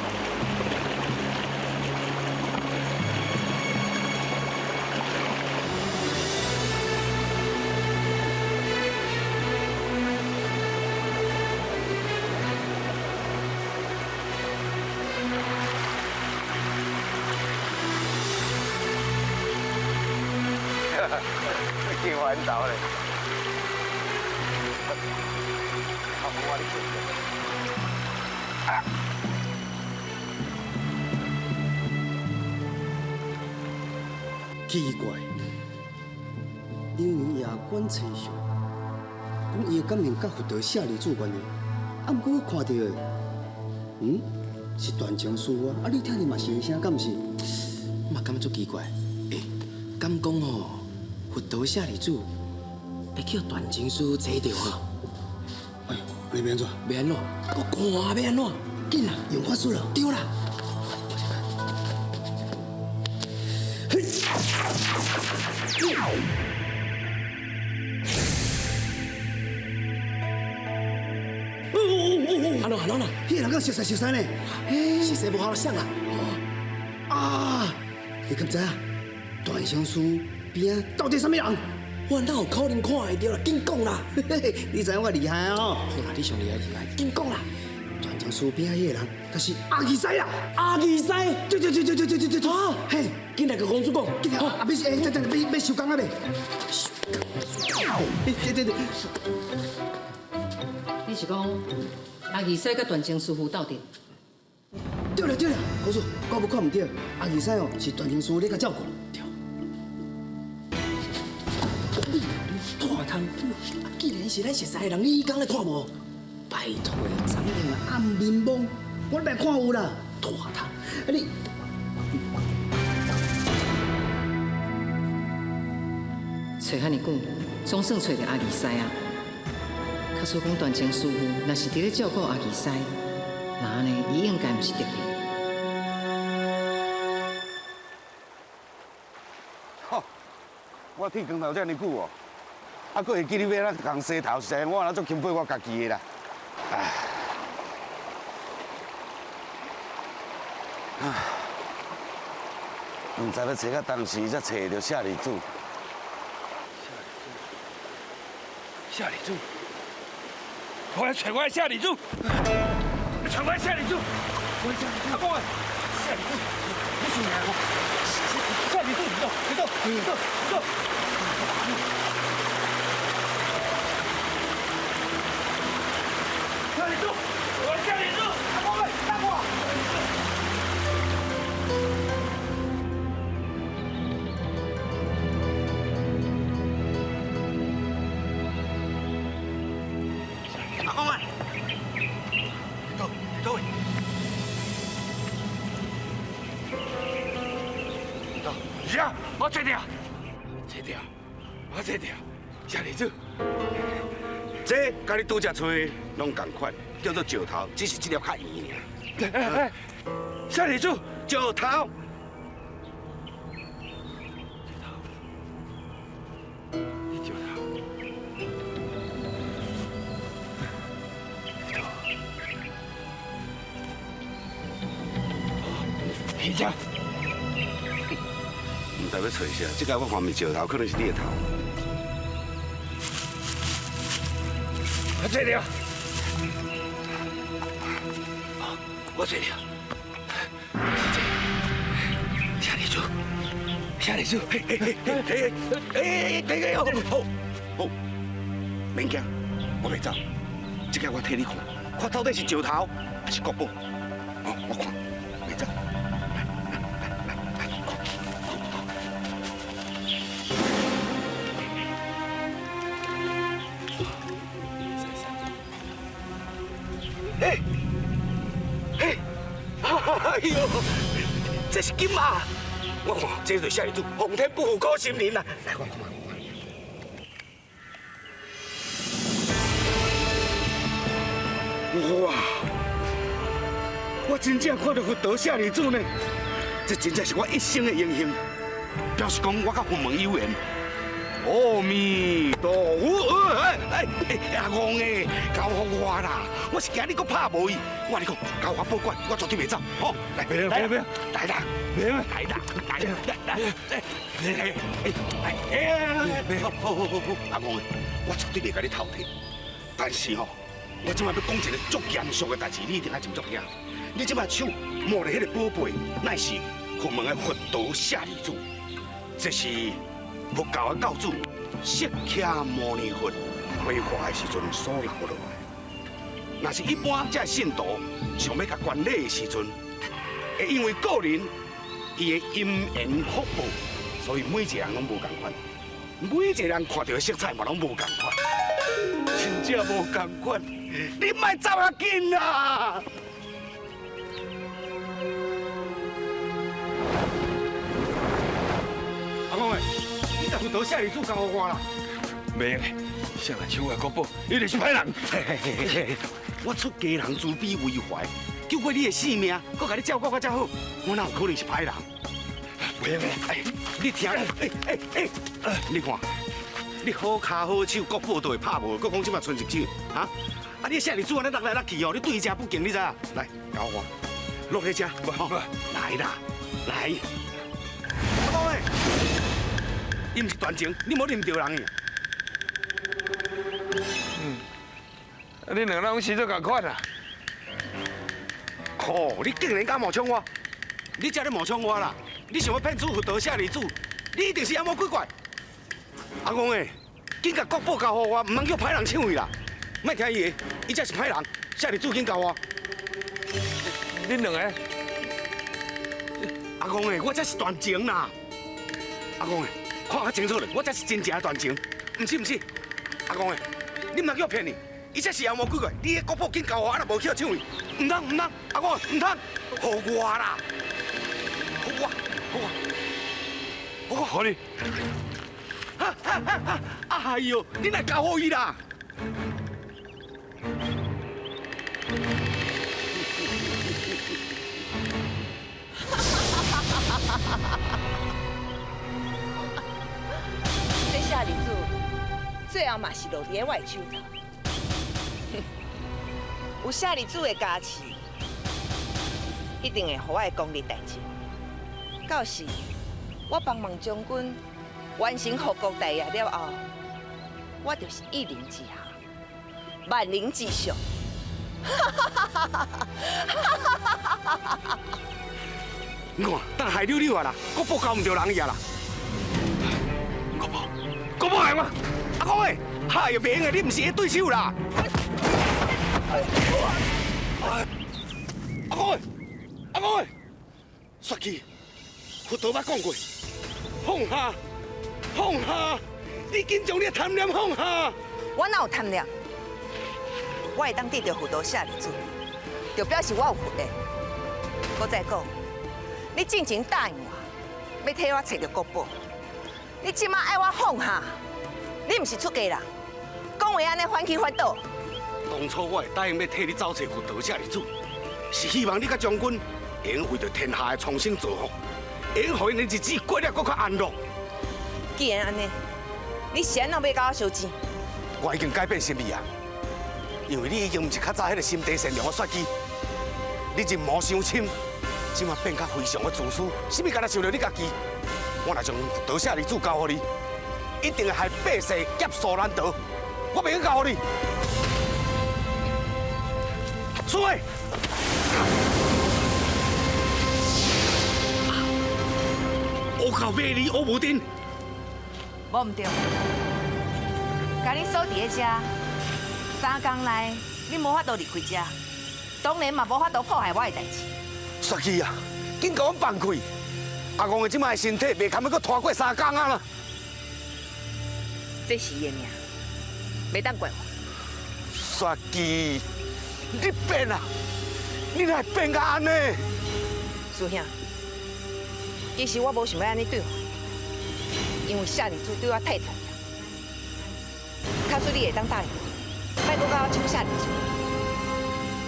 真烦躁咧！奇怪，娘娘夜观星象，讲伊的感情佮佛陀舍利子有关系，啊，毋过我看著的，是断情师啊，啊，你听著嘛是伊声，敢毋是？我嘛感觉足奇怪，欸，敢讲吼，佛陀舍利子会去予断情师揣著啊？哎，你欲按怎？欲按怎？阁看欲按怎？紧啦，用法术啦！对啦。安怎安怎啦？彼个人敢熟似熟似呢？熟似无法度想啦。啊！你敢知影？断情师邊仔到底啥物人？我哪有可能看會著啦？緊講啦！你知影我厲害哦？好啦，你上厲害厲害，緊講啦！斷情書邊仔彼個人，就是阿二西啦！阿二西，對對對對對對對對！啊，嘿，緊來共公主講，緊來啊！欲欸，等等，欲欲收工啊未？對對對。你是講阿二西佮斷情師傅鬥陣？對了對了，公主，我無看毋對，阿二西哦是斷情師咧共照顧。對。你大貪，既然是咱熟似的人，你敢咧看無？拜託，昨昏暗眠懵，我來看有啦。大貪，啊你。揣遐爾久，總算揣著阿二西啊！假使講斷情師傅若是佇咧照顧阿二西，那按呢，伊應該毋是敵人。吼，我剃光頭遮爾久哦，啊，閣會記你欲按怎共洗頭，實在我若足欽佩我家己的啦。唉，唉，毋知欲揣到當時才揣著舍利子。舍利子，我來揣我的舍利子，揣我的舍利子，阿公啊，舍利子，你是哪個？舍利子，你到，你到，你到，你到。舍利子，我的舍利子，阿公喂，大哥。阿公喂，你到，你到位？你到？是啊，我揣著，揣著，我揣著，舍利子。這佮你拄才揣的攏仝款，叫做石頭，只是這粒較圓爾。舍利子，石頭。石頭，彼只。毋知欲揣啥，這个我看毋是石頭，可能是你的頭。我揣著，我揣著，舍利子，舍利子，嘿嘿嘿嘿嘿嘿嘿，好，好，好，免驚，我袂走，這个我替你看，看到底是石頭還是國寶。哦，我看，袂走。來來來來來，看。哎，哎，哎呦，這是金馬！我看這就是舍利子，奉天不負苦心人啊！來，我看看，我看。哇！我真正看著佛陀舍利子呢，這真正是我一生的榮幸，表示講我佮佛門有緣。阿彌陀佛！哎哎哎，阿公哎，交予我啦！我是驚你閣拍無伊，我跟你講，交我保管，我絕對袂走。好，來，別別別，來啦，來啦，來來來來，哎哎，好好好好，阿公，我絕對袂共你偷摕，但是吼，我這擺欲講一个足嚴肅的代誌，你一定愛斟酌聽。你這擺手摸著彼个寶貝，乃是佛門的佛陀舍利子，這是佛教的教主釋迦牟尼佛火化的時陣所留落來。若是一般這信徒想欲共觀禮的時陣，會因為個人伊的因緣福報，所以每一個人攏無仝款，每一個人看著的色彩嘛攏無仝款，真正無仝款。你莫走遐緊啦！阿公欸，你若佛陀舍利子交予我啦？袂用的，誰來搶我的國寶，一定是歹人。嘿嘿嘿嘿，我出家人慈悲為懷，救過你的性命，閣共你照顧到遮好，我哪有可能是歹人？袂用的，哎，你聽，哎哎哎，你看，你好跤好手，國寶都會拍無，閣講這擺賰一手，哈？啊，你舍利子按呢落來落去哦，你對遮不敬，你知影？來，交我，落去遮，來啦，來。阿公欸，伊毋是断情，你无认著人去。嗯，啊，恁两个拢生做仝款啊？吼，你竟然敢冒充我？你才咧冒充我啦！你想欲骗取佛陀舍利子？你一定是妖魔鬼怪！阿公欸，紧共国宝交予我，毋通叫歹人抢去啦！莫听伊的，伊才是歹人。舍利子紧交我。恁两个？阿公欸，我才是断情啦！阿公欸，看较清楚咧，我才是真正的断情，毋是毋是。阿公欸，你毋通叫我骗你，伊才是妖魔鬼怪。你彼国宝紧交我，啊若无去抢去，毋通毋通，阿公毋通，予我啦，予我，予我，予我，予你。哈哈哈！哎呦，你哪交予伊啦？这舍利子最后嘛是落伫我的手头。有舍利子的加持，一定会予我的功力大进。到时我帮忙将军完成复国大业了后，我就是一人之下，万人之上。你看，等害溜溜啊啦，国宝交毋著人去啊啦。国宝，国宝害我，阿公欸，哎呦，袂用的，你毋是伊对手啦。阿公欸，阿公欸，雪姬，佛陀捌讲过，放下，放下，你紧将你的贪念放下。我哪有贪念？我会当得著佛陀舍利子，就表示我有福的。阁再讲，你进前答应我，欲替我揣著国宝，你这马爱我放下，你毋是出家人，讲话按呢反起反倒。当初我会答应欲替你走揣佛陀舍利子，是希望你佮将军会用为著天下的苍生造福，会用予𪜶的日子过得阁较安乐。既然按呢，你是按怎欲佮我相争？我已经改变心意啊，因为你已经毋是较早彼个心地善良的雪姬，你入魔伤深，这马变甲非常的自私，啥物敢若想著你家己。我若将佛陀舍利子交予你，一定会害百姓劫数难逃。我袂用交予你。苏慧，乌靠马里乌无阵。无毋对，共你锁伫咧遮，三工内你无法度离开遮，当然嘛无法度破坏我的代志。雪姬啊，紧共阮放开！阿公的这摆的身体袂堪欲阁拖过三工啊啦！这是伊的命，袂当怪我。雪姬，你变啊！你哪会变甲按呢？师兄，其实我无想欲按呢对我，因为舍利子对我太重要。假使你会当答应我，莫阁共我抢舍利子，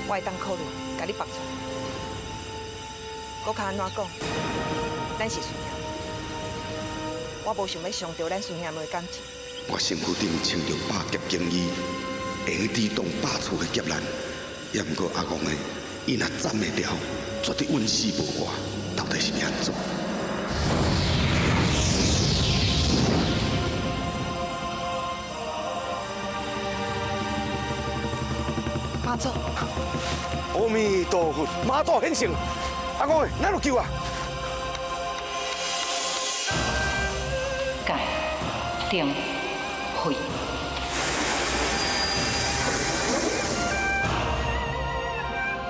我会当考虑共你放出来。阁较按怎讲，咱是师兄，我无想欲伤著咱师兄妹的感情。我身躯顶穿著百劫经衣，会用抵挡百处的劫难。也毋过阿公的，伊若斩袂掉，绝对稳死无活。到底是欲按怎？妈祖，阿弥陀佛，妈祖显圣，阿公，咱有救啊！戒、定、慧。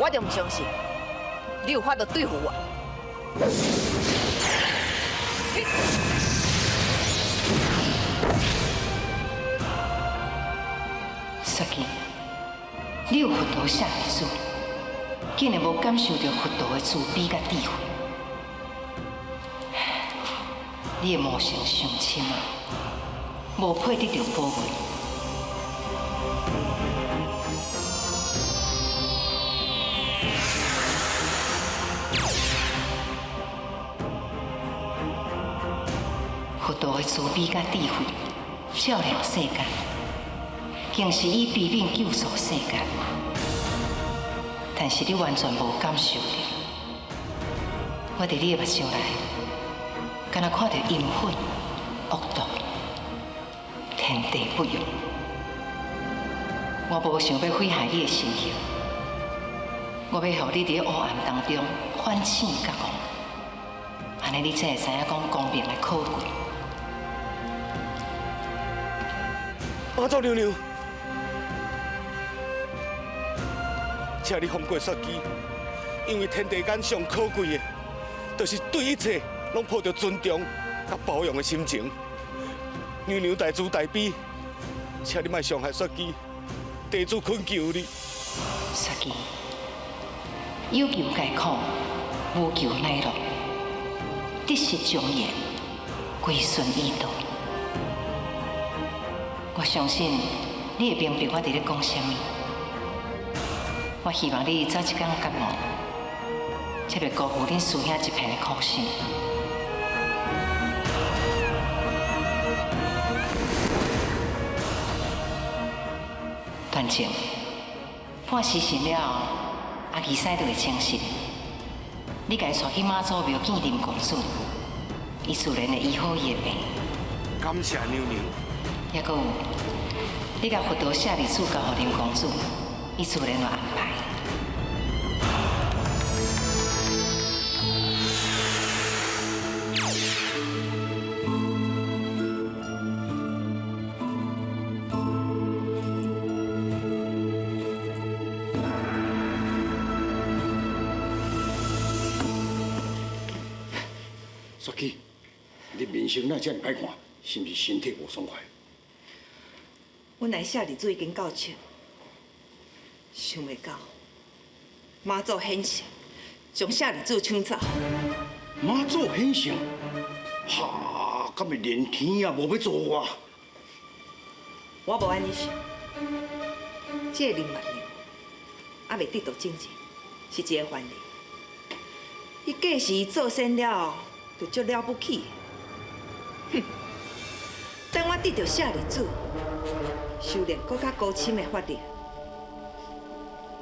我就毋相信，你有法度对付我。雪姬，你有佛陀舍利子，竟然无感受著佛陀的慈悲佮智慧。你的魔性伤深啊，无配得著宝物。佛陀的慈悲佮智慧，照亮世间，更是以悲悯救赎世间。但是你完全无感受著，我伫你的目睭内，敢若看著阴粉惡毒，天地不容。我無想欲毀害你的心胸，我欲予你佇黑暗當中反省覺悟，按呢你才會知影講光明的可貴。媽祖娘娘，請你放過雪姬，因為天地間上可貴的，就是對一切攏抱著尊重佮包容的心情。娘娘大慈大悲，請你莫傷害雪姬。地主懇求你，雪姬，有求皆苦，無求乃樂。得失常言，歸順以道。我相信你會明白我佇咧講啥物。我希望你早一天覺悟，才袂辜負恁師兄一片的苦心。反正判死刑了後，阿義師就會清醒。你共伊帶去媽祖廟見林公子，伊自然會醫好伊的病。感謝娘娘。抑閣有，你共佛陀舍利子交予林公子，伊自然會安排。雪姬，你面色哪遮爾歹看？是毋是身體無爽快？阮來舍利子已經到手，想袂到媽祖顯聖，將舍利子搶走。媽祖顯聖？哈，敢會連天也無欲做啊？我無按呢想，這個林默娘猶未得到證人，是一個凡人。伊過時做仙了後，就足了不起。哼！等我得著舍利子，修煉閣較高深的法力，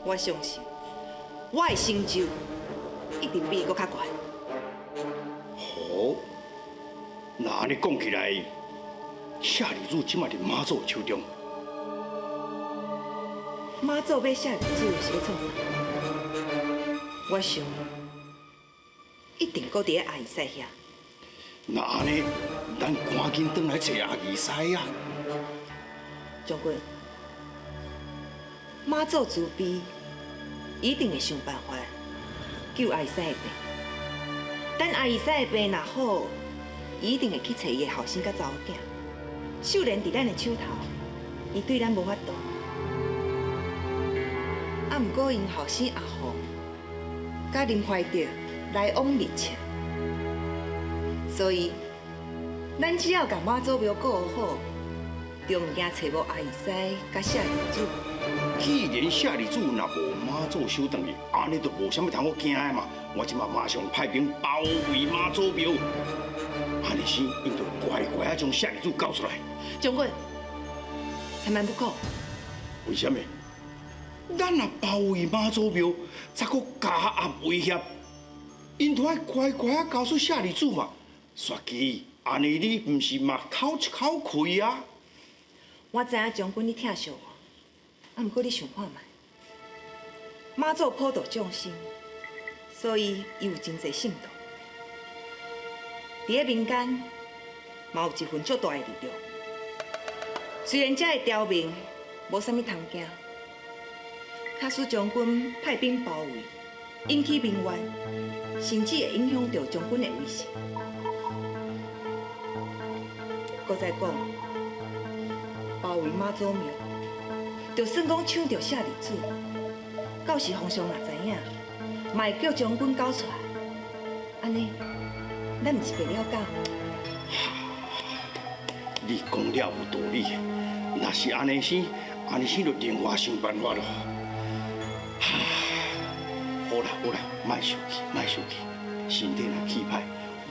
我相信我的成就一定比伊閣較懸。好，那按呢講起來，舍利子這馬佇媽祖手中。媽祖欲舍利子是欲創啥？我想一定閣佇咧阿義師遐。那按呢，咱趕緊轉來揣阿義師啊！將軍，媽祖慈悲，一定會想辦法救阿義師的病。等阿義師的病若好，伊一定會去揣伊的後生佮查某囝。秀蓮佇咱的手頭，伊對咱無法度。啊，毋過𪜶後生阿鳳佮林懷德來往密切，所以咱只要共媽祖廟顧好，就毋驚揣無阿義師佮舍利子。既然舍利子若無媽祖收轉去，按呢就無啥物通好驚的嘛。我這馬馬上派兵包圍媽祖廟，按呢時𪜶就乖乖仔將舍利子交出來。將軍，千萬不可。為啥物？咱若包圍媽祖廟，再閣加壓威脅，𪜶就愛乖乖仔交出舍利子嘛。雪姬，按呢你毋是嘛透一口氣啊？我知影將軍你疼惜我，啊，毋過你想看覓，媽祖普度眾生，所以伊有真濟聖徒。佇咧民間，嘛有一份足大的力量。雖然這个刁民無啥物通驚，假使將軍派兵包圍，引起民怨，甚至會影響著將軍的威信。閣再講，包圍媽祖廟，就算講搶著舍利子，到時皇上若知影，嘛會叫將軍交出來。按呢，咱毋是白了講？你講了有道理，若是按呢生，按呢生就另外想辦法咯。好啦好啦，莫生氣，莫生氣，身體若氣歹，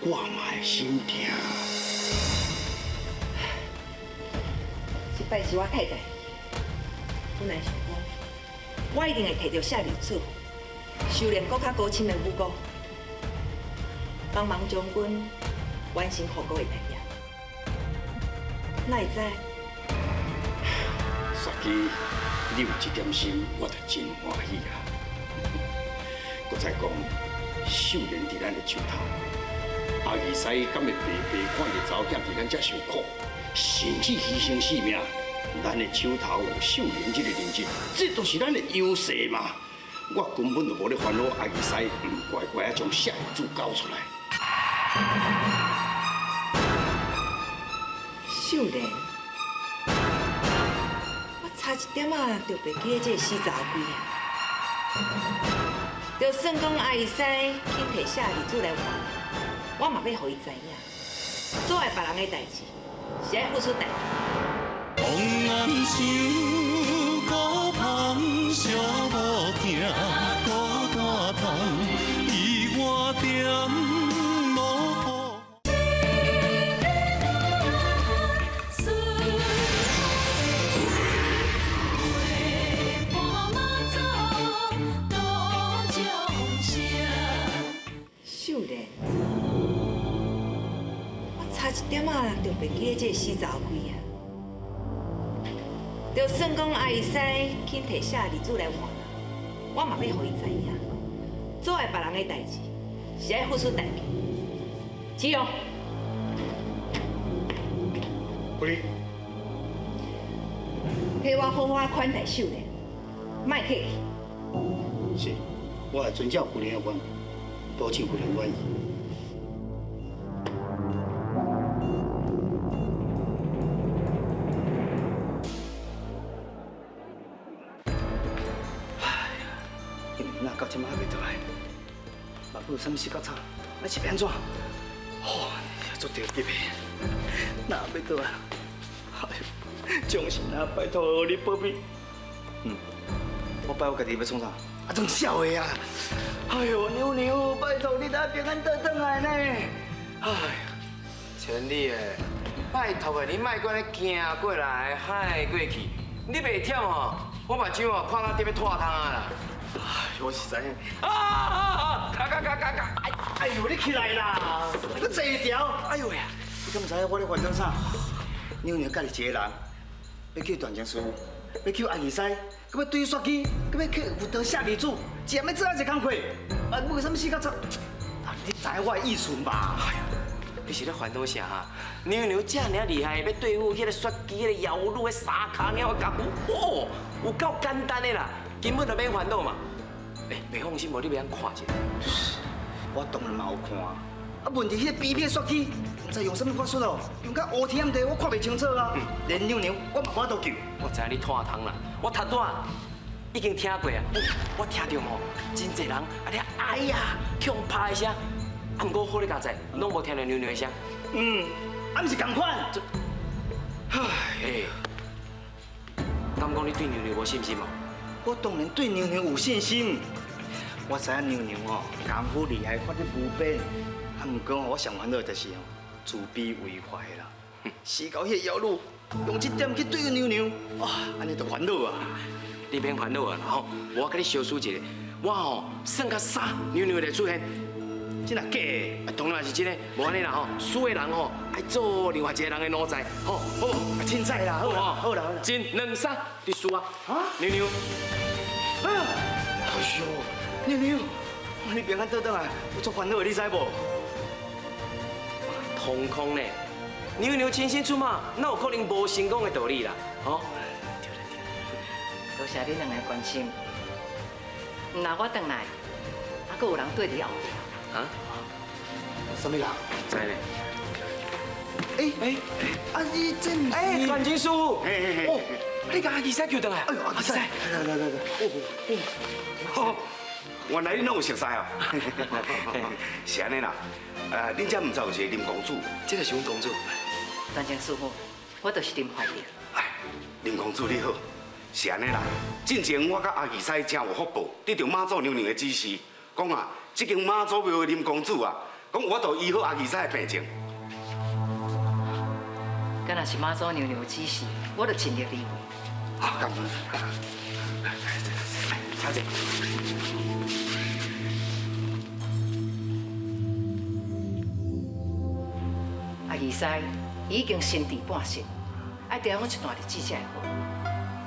我嘛會心疼。這擺是我太大意，本來想講，我一定會提著舍利子，修煉閣較高深的武功，幫忙將軍完成復國的大業。哪會知？雪姬，你有這點心，我就真歡喜啊！閣再講，秀蓮佇咱的手頭，阿義師敢會白白看伊查某囝佇咱遮受苦，甚至犧牲性命？咱的手頭有秀蓮這個人質，這都是咱的優勢嘛！我根本就無咧煩惱阿義師毋乖乖仔將舍利子交出來。秀蓮，我差一點仔就袂記得這個死查某鬼啊！就算講阿義師肯提舍利子來還，我嘛欲予伊知影，阻礙別人的代誌，是愛付出代價。風暗想孤芳寂无疼，孤单痛，伊我点无雨。秀蓮，我差一點仔就袂記得這個死查某鬼啊！就算講阿義師肯提舍利子來還，我嘛欲予伊知影，阻礙別人的代誌，是愛付出代價。志勇，夫人，替我好好款待秀蓮，莫客氣。是，我會遵照夫人的安排，保證夫人滿意。到這馬還袂倒來，目有啥物事較差，啊是欲按怎？吼，足著急的，哪欲倒來？哎呦，眾神啊，拜託你保庇。嗯，我拜我家己欲創啥？啊，裝痟的啊！哎呦，娘娘，拜託你等平安倒轉來呢。哎，千里的，拜託的，你莫閣按呢行過來，海過去，你袂忝吼？我目睭哦看到得欲脫窗啊啦！哎，我實在。啊啊啊！卡卡卡卡卡！哎呦，你起來啦！你坐一條。哎呦喂，你敢毋知影我咧煩惱啥？娘娘家己一個人，欲救斷情師，欲救阿二師，閣欲對雪姬，閣欲去有道舍利子，一暗欲做遐濟工課，啊，為啥物死甲慘？啊，你知影我的意思吧？哎呦，你是咧煩惱啥哈？娘娘遮爾厲害，欲對付彼個雪姬、彼個妖女、彼三跤鳥的功夫，哦，有夠簡單的啦，根本就免煩惱嘛。哎，袂放心無？你欲按看一下。我當然嘛有看，啊，問題彼個 B 片雪姬，毋知用啥物法術哦，用甲烏天暗地，我看袂清楚啊。連娘娘我嘛無法度救。我知影你脫窗啦，我頭拄仔已經聽過啊，我聽著吼，真濟人啊咧哎呀，強拍的聲，啊，毋過好咧佳哉，攏無聽著娘娘的聲。嗯，啊，毋是仝款。唉，敢講你對娘娘無信心無？我當然對娘娘有信心。我知影娘娘吼功夫厲害，法力無邊。啊，毋過我上煩惱的就是吼自卑為懷啦。死到彼個妖女用這點去對付娘娘，哇，按呢就煩惱啊！你免煩惱啊啦吼，我共你相輸一下，我吼算較早娘娘會出現，真的假的？啊，當然是真的，無按呢啦吼，輸的人吼愛做另外一個人的奴才，吼，好無？凊彩啦，好啦，好啦，好啦。一、兩、三，你輸啊！娘娘，哎呀，哎喲，娘娘，你平安倒轉來，我足煩惱的，你知無？空空呢，娘娘親身出馬，哪有可能無成功的道理啦？吼！對啦對啦，多謝你兩个關心。毋若我轉來，還閣有人綴佇後壁。啊？啥物人？知咧。哎哎，啊你這毋是？哎，段金師傅。哦，你共阿二師救轉來。哎呦，阿二師，來來來來，哦，原來你攏有熟似哦。是按呢啦，恁遮毋知有一個林公子，這個是阮公子。段靜師傅，我就是林懷德。哎，林公子你好，是按呢啦。進前我佮阿二師誠有福報，得著媽祖娘娘的指示，講啊，這間媽祖廟的林公子啊，講有法度醫好阿二師的病症。敢若是媽祖娘娘的指示，我就盡力而為。好，感恩。來，請坐。阿二師已經身治半身，爱调养一段日子才会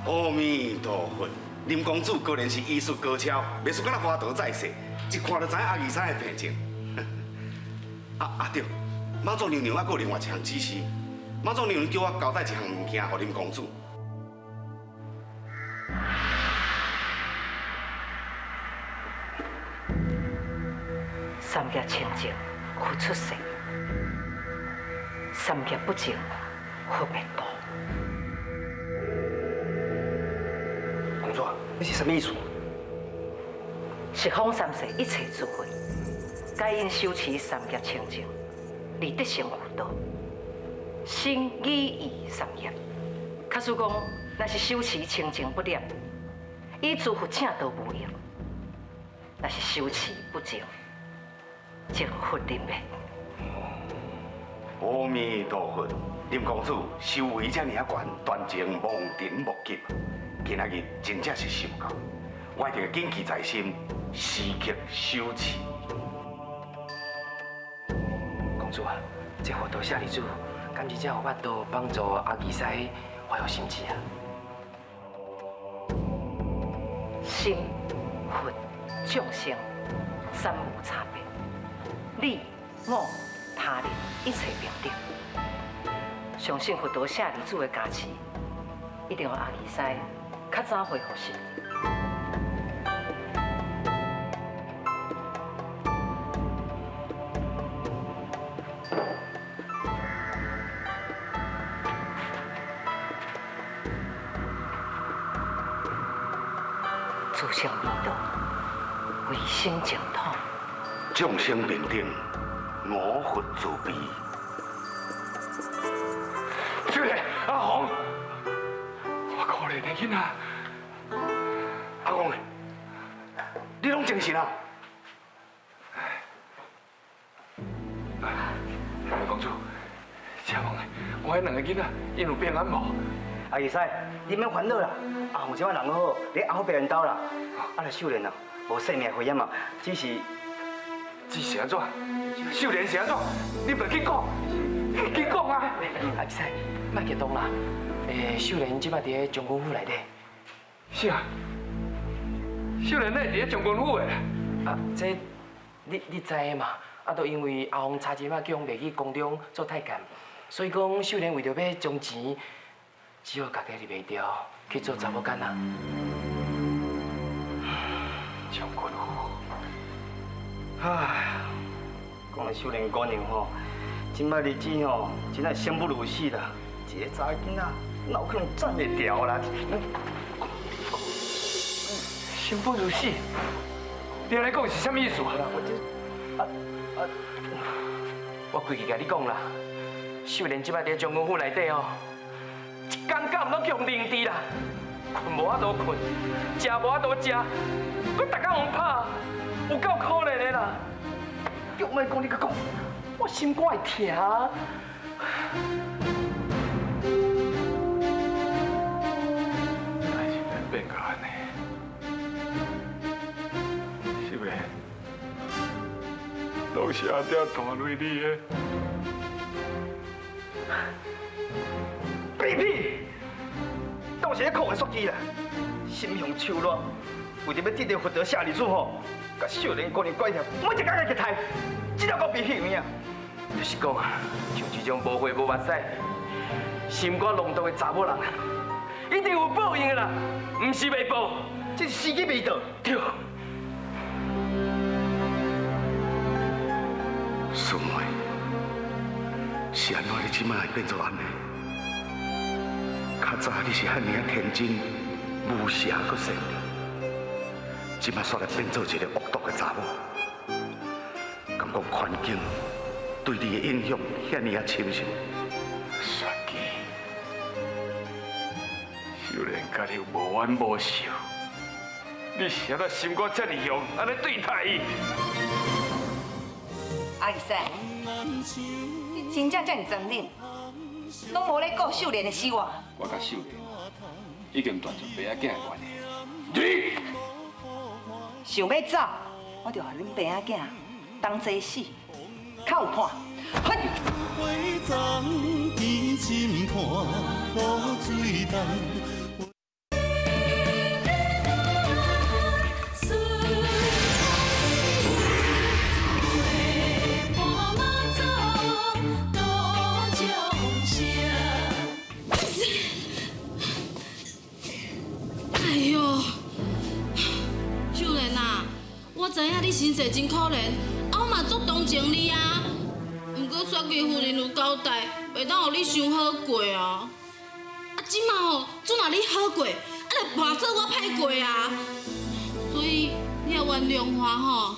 好。阿弥陀佛，林公子果然是医术高超，袂输敢若华佗在世，一看就知阿二师的病情。啊啊对，妈祖娘娘还阁有另外一项指示，妈祖娘娘叫我交代一项物件予林公子。三业清净，佛出世；三业不净，佛灭度。公主，你是啥物意思？十方三世一切诸佛，皆因修持三业清净，而得成佛道。身、语、意三业，假使讲，若是修持清净不染，与诸佛正道无异；若是修持不净，则佛临灭。阿弥陀佛，林公子修为这尔仔悬，断情望尘莫及。今仔日真正是受教，我一定会谨记在心，时刻修持。公主啊，这佛陀舍利子，敢真正有法度帮助阿二师恢复心智啊？心、佛、众生三无差别，你、我、他人一切平等。相信佛陀舍利子的加持，一定予阿二师较早恢复心智。自性味道，唯心净土。众生平等，我佛慈悲。秀莲，阿红，我可怜的囡仔，阿公，你拢精神啊？公主，请问我彼两个囡仔，𪜶有平安无？阿二师，你免烦恼啦，阿红这摆人好，伫阿虎伯𪜶兜啦。啊，那秀莲啊，无生命危险嘛，只是只是按怎？秀莲是按怎？你袂紧讲，紧讲啊！阿二师，莫激动啦。秀莲这摆伫咧将军府内底。啥？秀莲哪会伫咧将军府的？啊，这你知的嘛？啊，都因为阿红差一摆叫阮卖去宫中做太监，所以讲秀莲为著欲将钱，只好家己入袂掉去做查某囡仔。将军府，唉，讲来秀莲姑娘吼，这摆日子吼，真正生不如死啦。一个查某囡仔，哪有可能站会牢啦？生不如死，你按呢讲是啥物意思啊？我这，啊啊，我规气共你讲啦，秀莲这摆伫将军府内底哦，一工到晚拢去予凌迟啦，睏无法度睏，食无法度食，阁逐工予拍，有够可怜的啦。叫莫讲你阁讲，我心肝会疼。代志变到按呢，秀莲，拢是阿爹拖累你的。屁屁，当时咧苦的煞机啦，心雄手软，为著欲得著佛陀舍利子吼，共秀莲姑娘关系，每一工来去刣，这条够卑鄙有影。就是讲啊，像这种无血无目屎、心肝狼毒的查某人，一定有报应的啦，毋是袂报，这是时机未到。对。师妹，是按怎你这摆会变做按呢？较早你是遐尔仔天真、无邪阁善良，这摆煞来变做一个恶毒的查某，感觉环境对你的影响遐尔仔深是无？雪姬，秀莲佮你无冤无仇，你是按怎心肝这么凶，按呢对待伊？阿二师，你真正这么残忍，拢无咧顾秀莲的死活。我佮秀莲已经断绝爸仔囝的关系。你想欲走，我就予恁爸仔囝同齐死，较有伴。哼！花丛甜心伴。露水重。哎呦，秀莲啊，我知影你身世真可怜，啊，我嘛足同情你啊。毋过雪姬夫人有交代，袂当予你伤好过啊。啊，这马吼，准若你好过，啊，就换做我歹过啊。所以你也原谅我吼。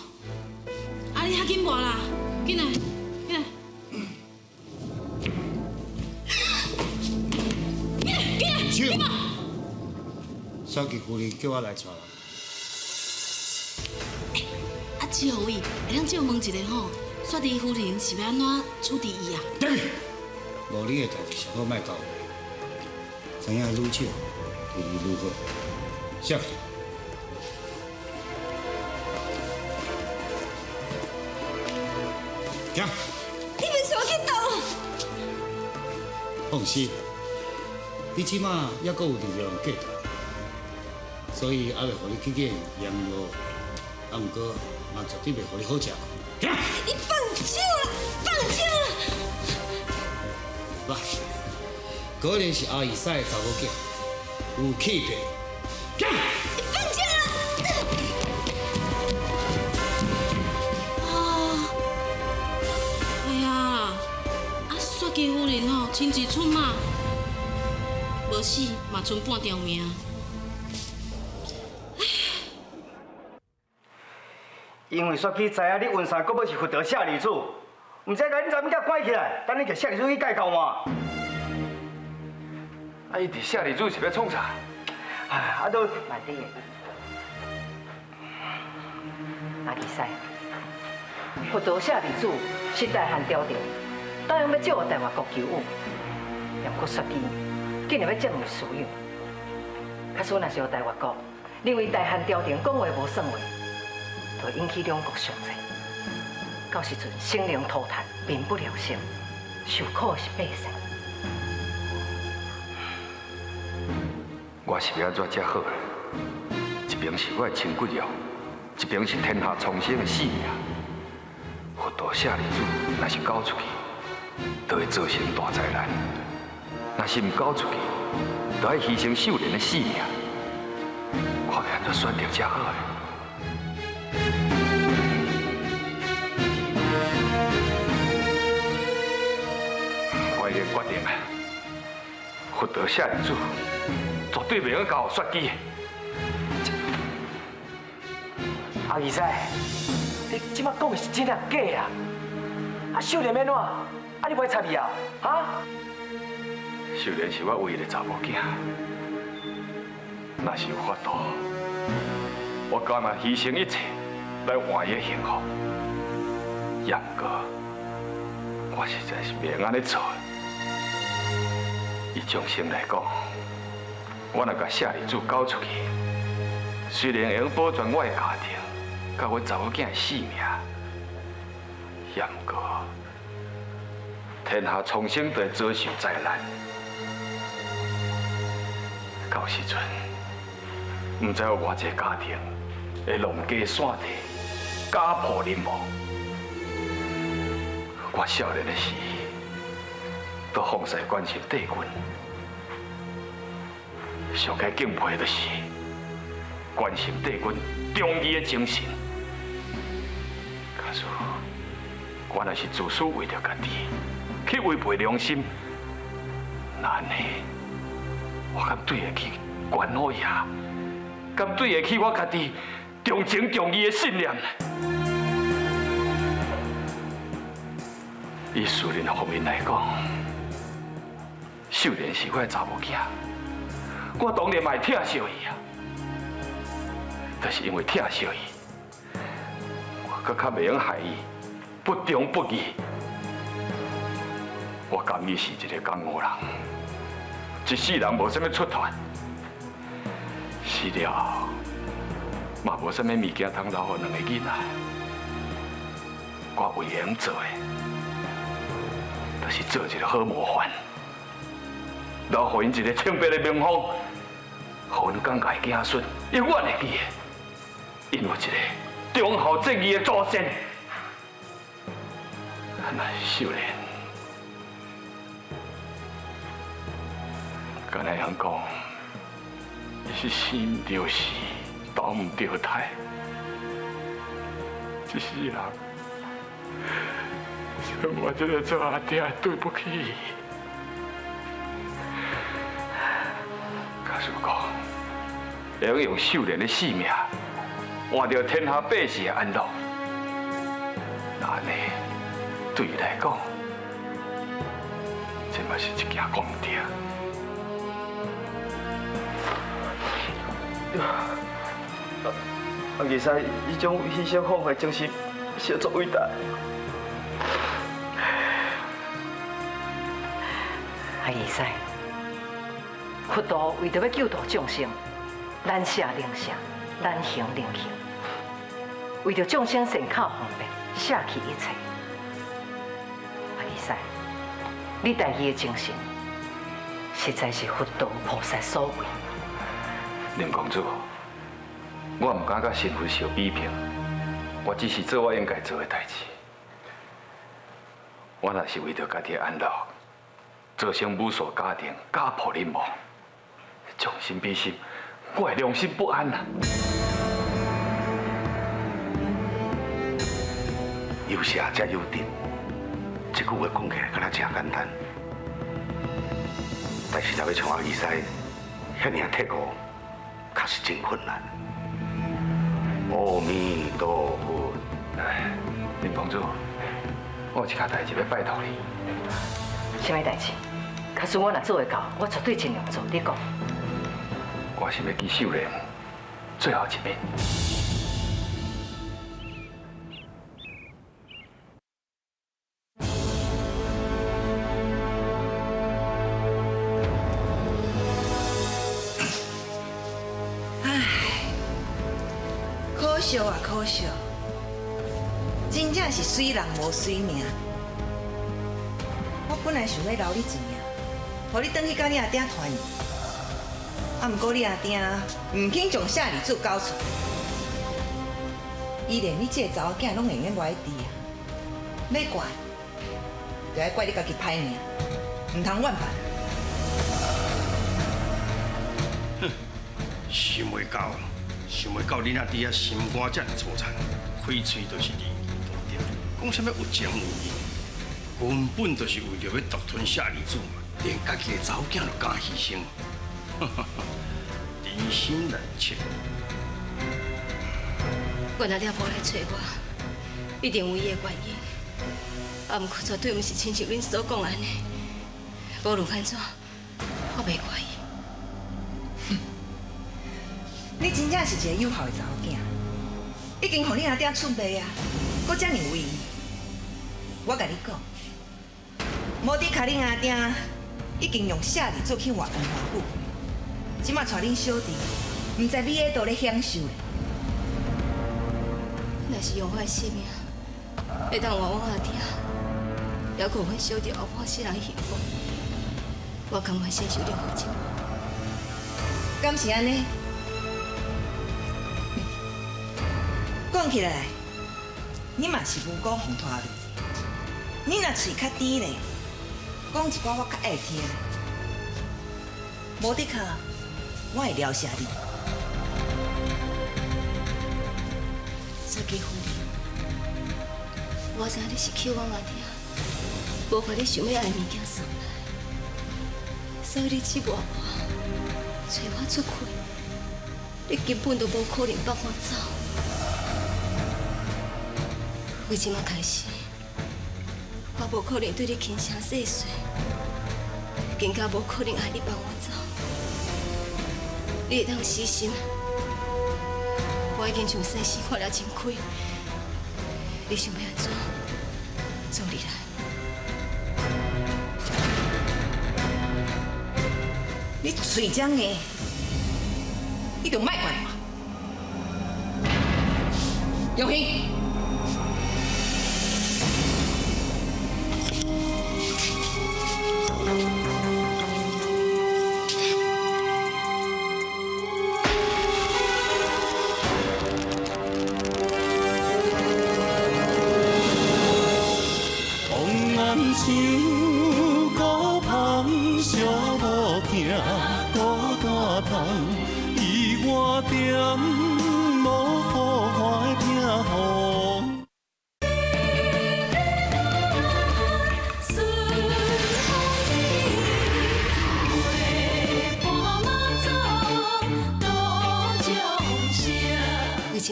啊，你较紧跋啦，紧来，紧来。紧来，紧来，紧跋。雪姬夫人叫我来带人。啊，志宏伟，会当借我问一下吼，雪姬夫人是欲按怎处置伊啊？无你的代志，上好莫交代。知影愈少，对你愈好。下。行。你袂想去倒？放心，你这马犹阁有力量继续。所以还袂予你去见阎罗，啊，毋过嘛绝对袂予你好食。你放手啦！放手啦！来，果然是阿姨婿的查某囝，有气魄。你放手啦！啊！哎呀，啊，雪姬夫人吼亲自出马，无死嘛賰半条命。因为雪姬知影你温莎阁阁是佛陀舍利子，毋知共恁查某囝关起来，等你共舍利子去解救嘛。啊，伊伫舍利子是欲创啥？哎，啊都慢点。阿吉师，佛陀舍利子是大汉朝廷答应欲借予大越国求雨，也毋过雪姬竟然欲占为私有。假使若是予大越国认为大汉朝廷讲话无算话，就会引起两国上战，到时阵生灵涂炭，民不聊生，受苦的是百姓。我是欲按怎才好？一边是我的亲骨肉，一边是天下苍生的性命。佛陀舍利子若是交出去，就会造成大灾难；若是毋交出去，就爱牺牲秀莲的性命。我欲按怎选择才好？我已经决定啊，佛陀舍利子绝对袂用交予雪姬。阿二师，你这马讲的是真啊假啊？啊，秀莲欲按怎？啊，你袂插伊啊？哈？秀莲是我唯一的查某囝，若是有法度，我甘愿牺牲一切来换伊的幸福。也毋过，我实在是袂用按呢做。以众生来讲，我若共舍利子交出去，虽然会用保全我的家庭，佮阮查某囝的性命，也毋过，天下苍生都会遭受灾难。到时阵，毋知有偌济家庭会弄家散地，家破人亡。我少年的时，都奉侍关心帝君，上该敬佩的就是关心帝君忠义的精神。假使我若是自私为著家己，去违背良心，那按呢，我敢对得起关老爷？敢对得起我家己重情重义的信念？以私人方面来讲，秀莲是我的查某囝，我当然嘛会疼惜伊啊。但是因为疼惜伊，我阁较袂用害伊不忠不义。我甘伊是一个江湖人，一世人无啥物出头，死了后嘛无啥物物件通留予两个囡仔。我唯一能做的，就是做一个好模范。留予𪜶一个清白的名号，予阮感觉的子孙永远会记得，𪜶有一个忠孝节义的祖先。那秀莲，敢若会晓讲，伊是生毋著死，投毋著胎，这世人，像我这个做阿爹对不起伊。假使讲，会用用秀莲的性命换著天下百姓的安乐，那按呢，对伊来讲，这嘛是一件功德。阿义师，彼种牺牲奉献精神实足伟大。阿义师，佛陀为著欲救度众生，难舍能舍，难行能行，为著众生善巧方便，舍弃一切。阿义师，你大义的精神，实在是佛陀菩萨所为。林公主，我毋敢佮神佛相比拼，我只是做我应该做的代志。我若是为著家己的安乐，造成武士家庭家破人亡，将心比心，我会良心不安啊！有舍才有得，这句话讲起来敢若真简单，但是若欲像阿义师遐尔彻悟，确实真困难。阿弥陀佛。林公主，我有一件代志欲拜托你。啥物代志？假使我若做会到，我绝对尽量做。你讲。我想欲见秀莲最后一面。唉，可惜啊，可惜，真正是媠人无媠命。我本来想欲留你一命，予你转去佮你阿爹团圆。啊，毋过你阿爹毋肯将舍利子交出，伊连你这个查某囝拢会用无爱治啊！欲怪，就爱怪你家己歹命，毋通怨别人。哼，想袂到，想袂到恁阿弟仔心肝遮尔粗残，开喙就是仁义道德，讲啥物有情有义，根本就是为著欲独吞舍利子嘛，连家己的查某囝都敢牺牲，人心难测。阮阿爹无来揣我，一定有伊的原因。啊，毋过绝对毋是亲像恁所讲按呢。无论按怎，我袂怪伊。你真正是一个有孝的查某囝，已经予你阿爹出卖啊，阁遮尔为伊。我共你讲，无的卡恁阿爹已经用舍利子去换荣华富贵，这马带恁小弟，毋知你喺佗咧享受咧。若是用我的性命，会当换阮阿爹，犹阁有阮小弟后半世人幸福，我甘愿先受任何折磨。敢是按呢？讲起来，你嘛是无辜予拖累。你若喙较甜咧，讲一寡我较爱听。无的确，我会饶舌你。雪姬夫人，我知你是捡阮阿爹，无怪你想欲爱的物件送来，所以你折磨我，揣我出气，你根本就无可能放我走。为这马开始，我无可能对你轻声细说，更加无可能爱你放我走。你会当死心，我已经将世事看了真开，你想欲按怎，做你来。你喙遮硬，你就莫怪我。永兴。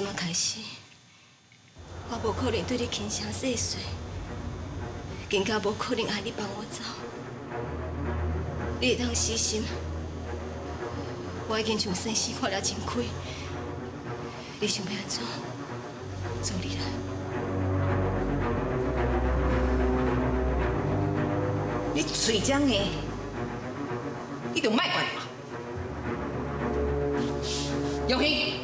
這馬開始，我無可能對你輕聲細說，更加無可能愛你放我走。你會當死心，我已經將生死看了真開，你想欲按怎，做你啦。你喙這硬，你就莫怪我。永興。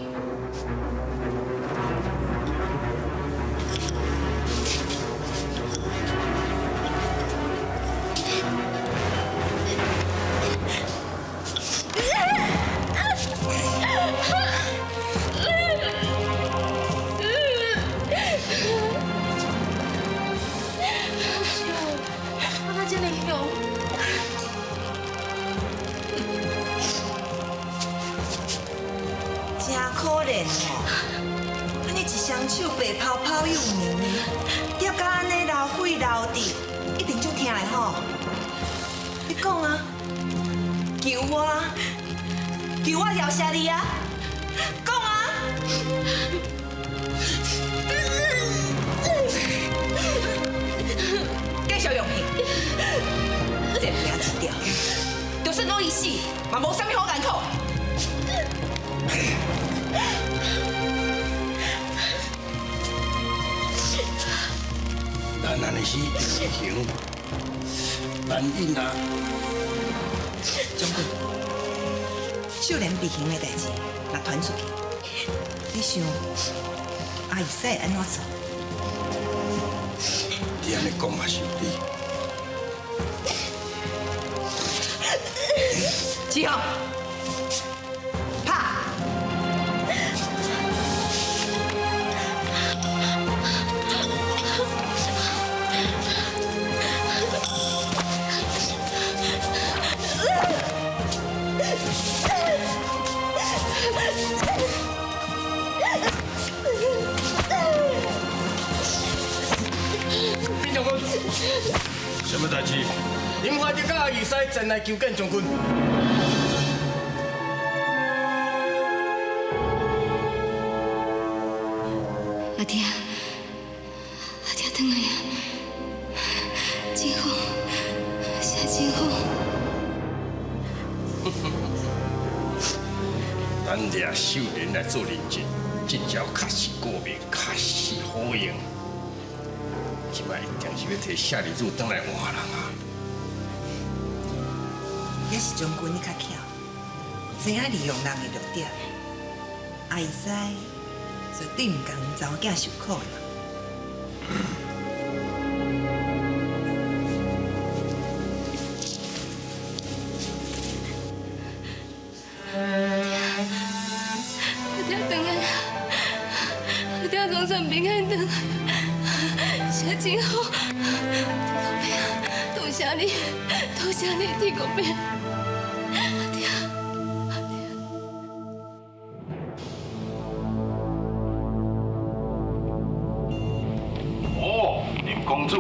将军，秀莲被刑的代志，若传出去，你想阿义师会按怎做？你按呢讲嘛是有理。志宏，拍！边将军，什么代志？林怀德佮阿义师前来求见将军。阿爹，阿爹，转来啊！真好，谢真好。咱掠秀莲来做人质，这招确实高明，确实好用。这摆一定是欲提舍利子转来换人啊！也是将军你较巧，知影利用人的弱点。阿义师绝对毋共查某囝受苦的嘛。阿爹转来啊！阿爹总算平安转来，谢真好，天公伯啊，多谢你，多谢你，天公伯。阿爹。哦，林公子，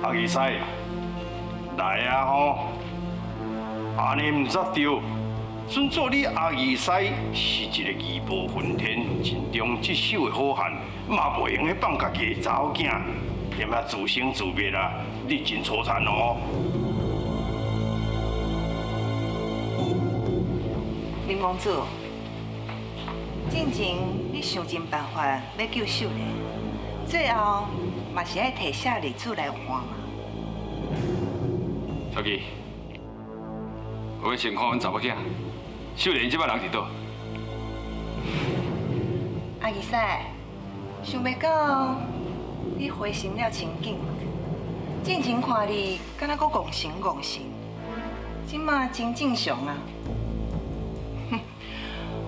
阿义师，来啊吼！按呢毋则对，准做你阿义师是一个义薄云天、尽忠职守的好汉，嘛袂用去放家己的查某囝，踮遐自生自灭啊！你真粗残哦！林公子，进前你想尽办法欲救秀莲，最后嘛是爱提舍利子来换嘛。小琪，我欲先看阮查某囝，秀莲这摆人伫佗？阿义师，想袂到你回心了真紧，进前看你敢若阁戆神戆神，这马真正常啊。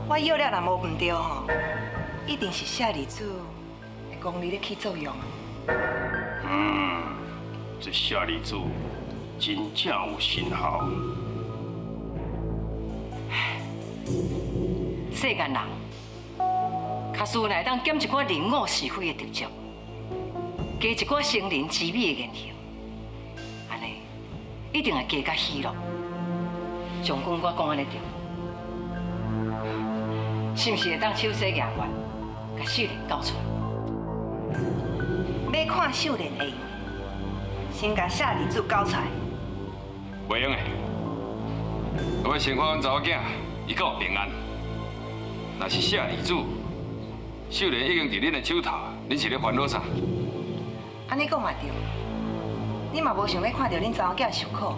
我约了若无毋对吼，一定是舍利子的功力咧起作用。嗯，这舍利子真正有神效。世间人，假使若会当减一寡人我是非的执著，加一寡成人之美的言行，按呢一定会加较喜乐。将军，我讲按呢对？是毋是會當手洗牙關，共秀蓮救出來？欲看秀蓮會用，先共舍利子交出來。袂用的，我欲先看阮查某囝，伊敢有平安。若是舍利子，秀蓮已經佇恁的手頭，恁是咧煩惱啥？按呢講嘛對，你嘛無想欲看著恁查某囝受苦。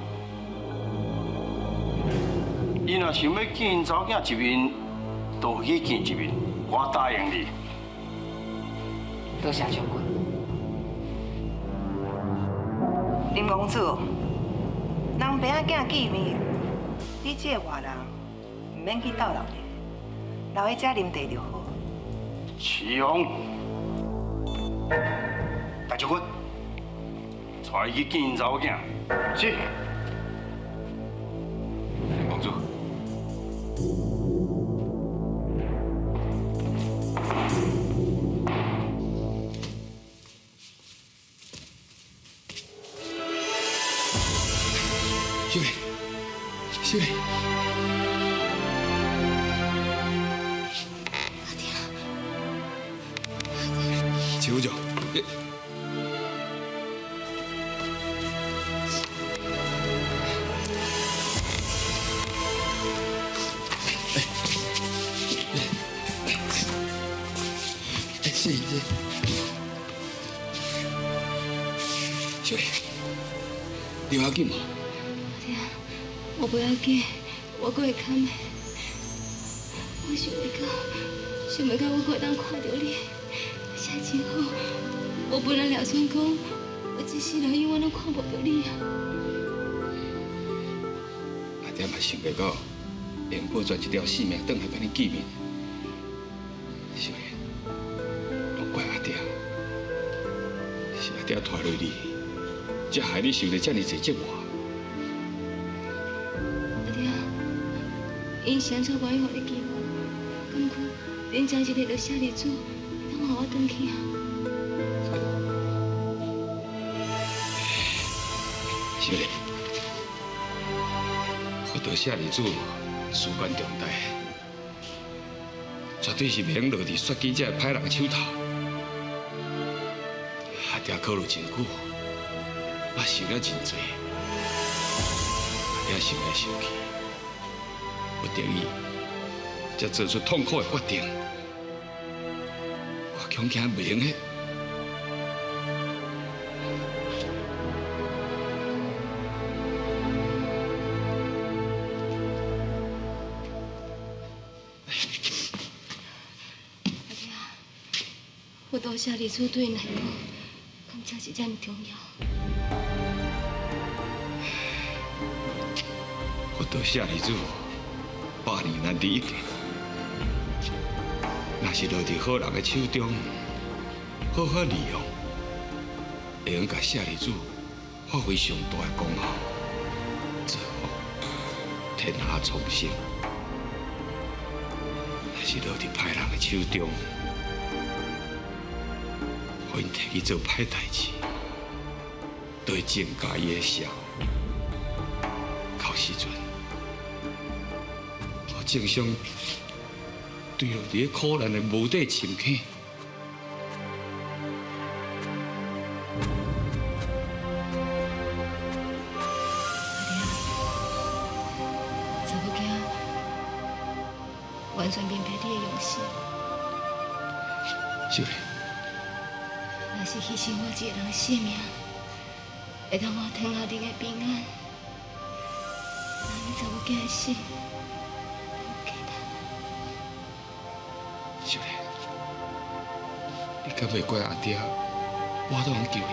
伊若想欲見𪜶查某囝一面，就去見一面，我答應你。多謝將軍。林公子，人爸仔囝見面，你這個外人毋免去鬥鬧熱，留喺遮啉茶就好。徐勇，大將軍，帶伊去見𪜶查某囝。是。林公子。秀蓮，秀蓮，阿爹，邱副將，你，是是，秀蓮，你有要緊無？我無要緊，我閣會堪的。我想袂到，想袂到我閣會當看著你，實在真好。我本來掠算講，我這世人永遠攏看無著你啊。阿爹嘛想袂到，會用保全一條性命，轉來共你見面。秀蓮，攏怪阿爹，是阿爹拖累你，才害你受著遮爾濟折磨。𪜶是按怎願意予你見我？敢講恁真是摕著舍利子，會當予我轉去啊？秀蓮，佛道舍利子事关重大，絕對是袂用落佇雪姬這个歹人手頭。阿爹考慮真久，也想了真濟，阿爹想來想去，不得已，才做出痛苦的決定。我恐驚袂用的。阿爹，我多謝你主對𪜶來講，敢真是遮爾重要。佛道舍利子，百年難得一見。若是落佇好人的手中，好好利用，會用共舍利子發揮上大的功效，造福天下蒼生。若是落佇歹人的手中，予𪜶提去做歹代誌，就會增加伊的邪。到時陣，我正想墜落佇咧苦難的無底深坑。阿爹，查某囝完全明白你的用心。秀蓮，若是犧牲我一个人的性命，會當換天下人的平安，那你查某囝的死，有價值？秀蓮，你敢袂怪阿爹，我都通救你？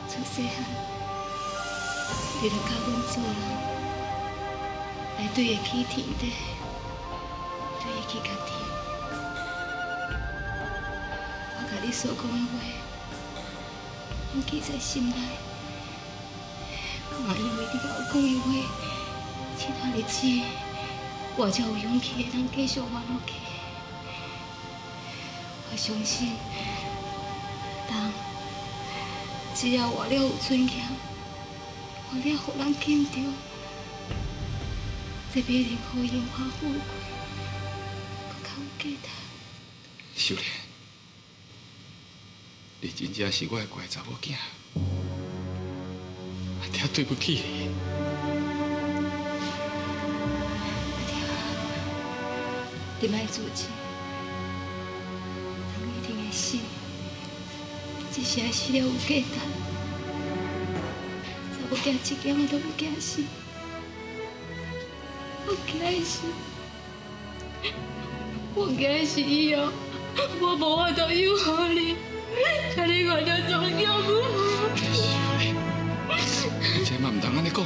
自細漢，你就教阮做人，來對得起天地，對得起家己。我共你所講的話，攏記在心內。嘛因為你共我講的話，這段日子我才有勇氣會當繼續活落去。我相信，人只要活了有尊嚴，活了予人敬重，這比任何榮華富貴閣較有價值。秀蓮，你真正是我的乖查某囝，阿爹對不起你。阿爹，你莫自責，人一定會死，只是愛死了有價值。查某囝一點仔都毋驚死，我驚的是，我驚的是以後我無法度養好你，請你原諒總叫我。你千萬毋通按呢講。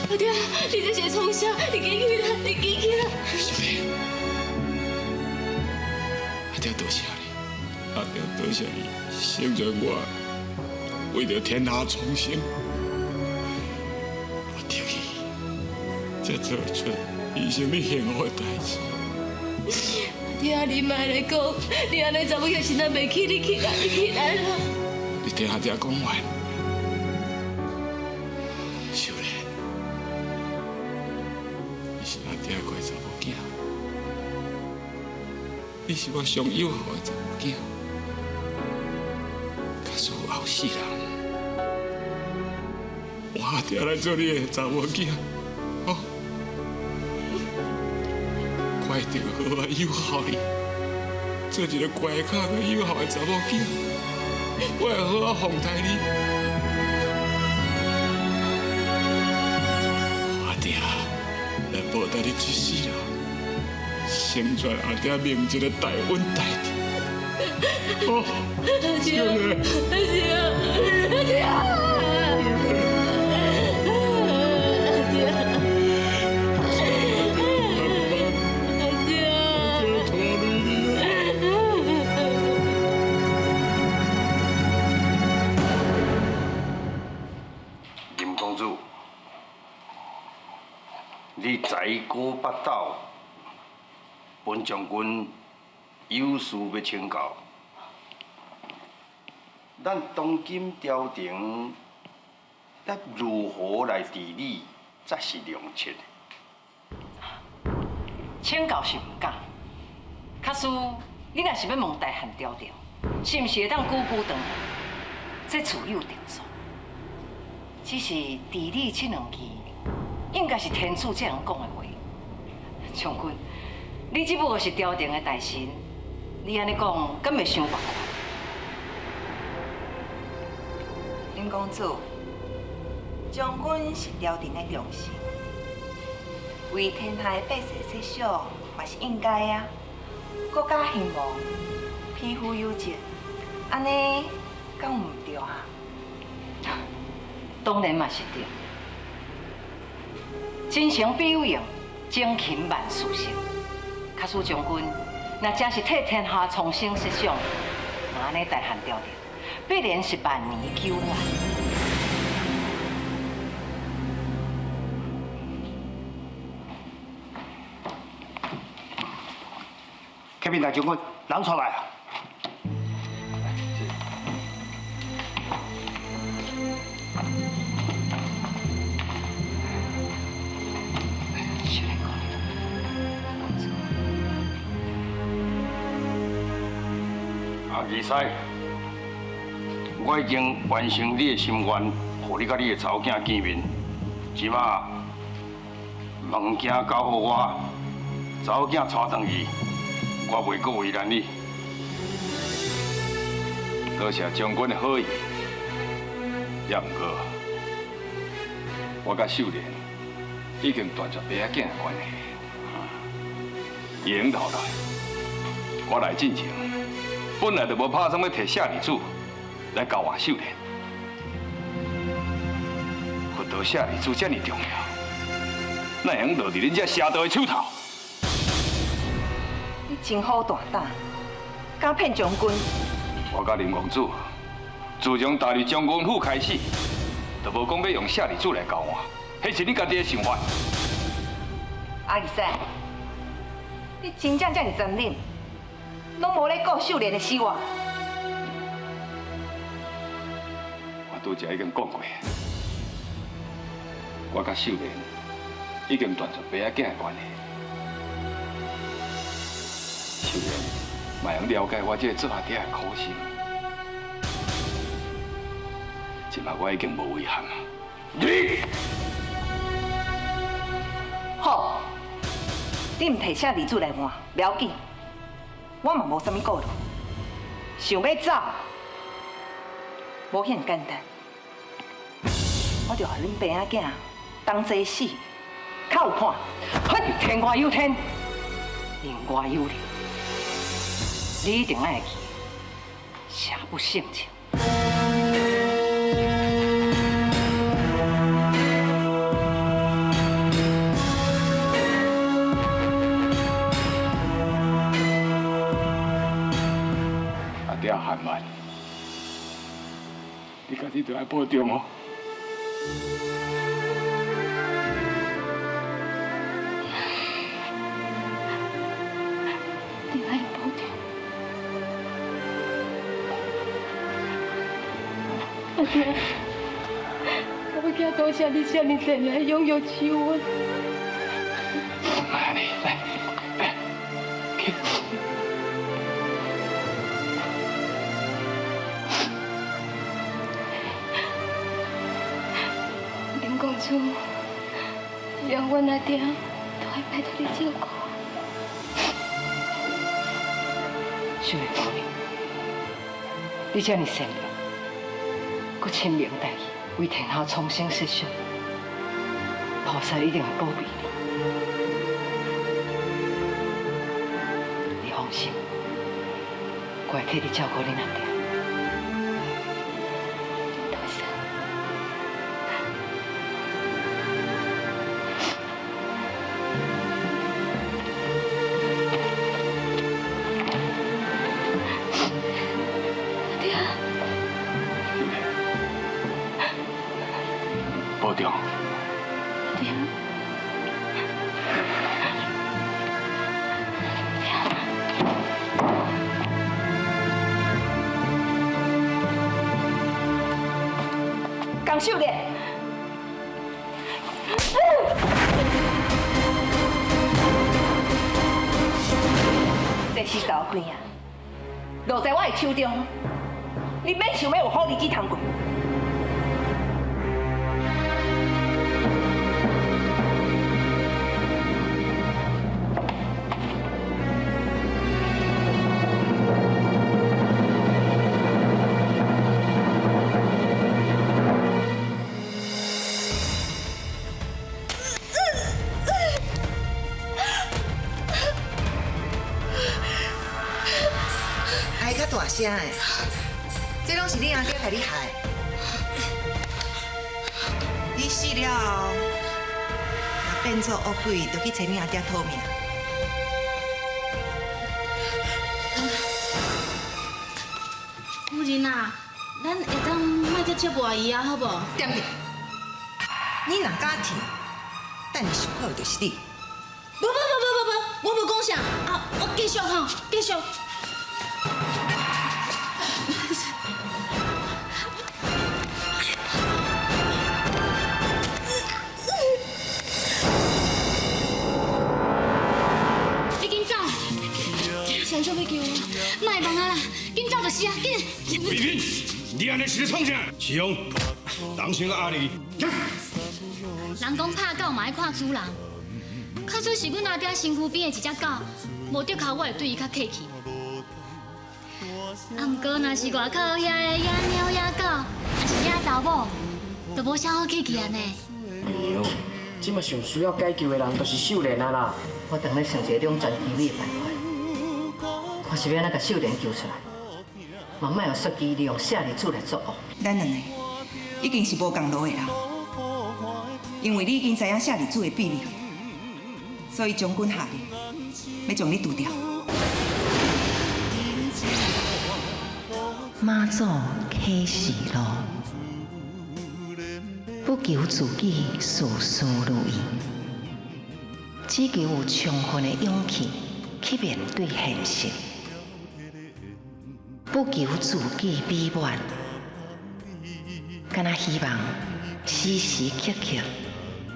阿爹，你這是創啥？你緊起來，你緊起來！秀蓮，阿爹多謝你，阿爹多謝你成全我，為著天下蒼生，我得去才做出犧牲你幸福的代誌。阿爹，你莫來講，你按呢查某囝承擔袂起，你起來，你起來啦！你聽阿爹講完。秀蓮，你是阿爹的乖查某囝，你是我上友好的查某囝。假使後世人，我阿爹來做你的查某囝，哦，我一定好好友好你，做一個乖巧閣友好的查某囝，我會好好奉待你。阿爹來報答你這世人，成全阿爹命一個大恩大德。哦，阿爹，阿爹，阿爹，阿爹，阿爹。林公子，你才高八斗，本將軍有事欲請教。咱當今朝廷，咱如何來治理才是良策？請教是毋敢，假使你若是欲問大漢朝廷，是毋是會當久久長，這自有定數。只是治理這兩字，應該是天子這人講的話。將軍，你只不過是朝廷的大臣，你按呢講，敢會傷跋扈？林公子，將軍是朝廷的重臣，為天下的百姓設想嘛是應該啊。國家興亡，匹夫有責，按呢敢有毋對啊？當然嘛是對。真誠必有用，精勤萬事成。假使將軍若真是替天下蒼生設想，那按呢大漢朝廷必然是萬年久遠。啟稟大將軍，人出來啊！阿義師，我已經完成你的心願，予你佮你的查某囝見面。這馬物件交予我，查某囝帶轉去，我袂閣為難你。多謝將軍的好意，也毋過，我佮秀蓮已經斷絕爸仔囝的關係，伊會用留來，我來進前。本來就無拍算欲提舍利子來交換秀蓮，佛道舍利子遮爾重要，哪會用落佇恁這邪道的手頭？你真好大膽，敢騙將軍！我佮林公子自從踏入將軍府開始，就無講欲用舍利子來交換，彼是你家己的想法。阿二婶，你真正遮爾殘忍，攏無咧顧秀蓮的死活。我拄才已經講過，我佮秀蓮已經斷絕爸仔囝的關係。秀蓮嘛會了解我這个做阿爹的苦心。這擺我已經無遺憾啊！你好，你毋提舍利子來換，袂要緊，我嘛無啥物顧慮。想欲走，無遐爾簡單。我就予恁爸仔囝同齊死，較有伴。哼，天外有天，人外有人，你一定愛會記，邪不勝正。阿爹含萬，你家己著愛保重哦。你愛保重。阿爹，我欲多謝你這麼善良，養育起我。來，來，來，去。林公主，連阮阿爹都愛拜託你照顧。秀蓮姑娘，你這麼善良，閣深明大義，為天下蒼生設想，菩薩一定會保庇你。你放心，我會替你照顧恁阿爹。多謝。阿爹。保重。阿爹。江秀蓮，這是查某囝，落在我的手中，你免想欲有好日子通過。哀較大聲的，這攏是你阿爹害你害的。你死了後，若變做惡鬼，就去揣你阿爹討命。夫人啊，咱會當莫閣折磨伊啊，好無？踮佇，你若敢提，等下受苦的就是你。無無無無無無，我無講啥啊，我繼續吼，繼續。你緊走，想做欲救我，莫問啊啦，緊走就是啊，緊。美萍，你按呢是咧創啥？是用，人生壓力。人講拍狗嘛愛看主人，假使是阮阿爹身軀邊的一隻狗，無的確我會對伊較客氣。啊，毋過若是外口遐个野貓野狗，抑是野查某，就無啥好客氣啊呢。娘，這馬上需要解救的人，就是秀蓮啊啦。我當咧想一個兩全其美的辦法，看是欲按怎共秀蓮救出來，嘛莫予雪姬利用舍利子來作惡。咱兩個已經是無仝路的人，因為你已經知影舍利子的秘密，所以將軍下令欲將你除掉。媽祖啟示錄。不求自己事事如意，只求有充分的勇氣去面對現實。不求自己美滿，敢若希望時時刻刻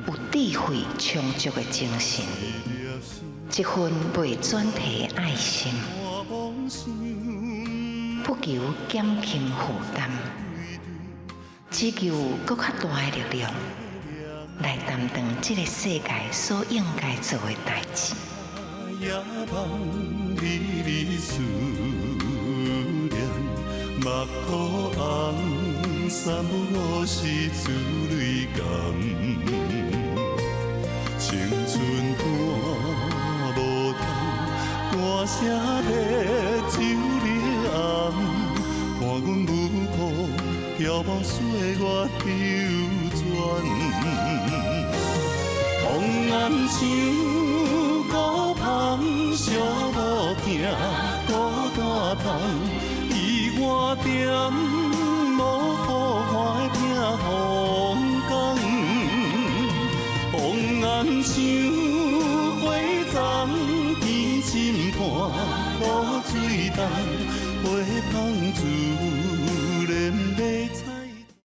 有智慧充足的精神，一份袂轉體的愛心。不求減輕負擔，只求有閣較大的力量來擔當這個世界所應該做的代誌。也望你的思念，目箍紅，三不五時珠淚乾，青春伴無通，歌聲咧酒裡暗，看阮舞步飘茫歲月流轉，風暗像孤芳，寂寞疼孤單痛，伊我踮無好看的避風港，風暗像火葬，天深伴露水重，花香自。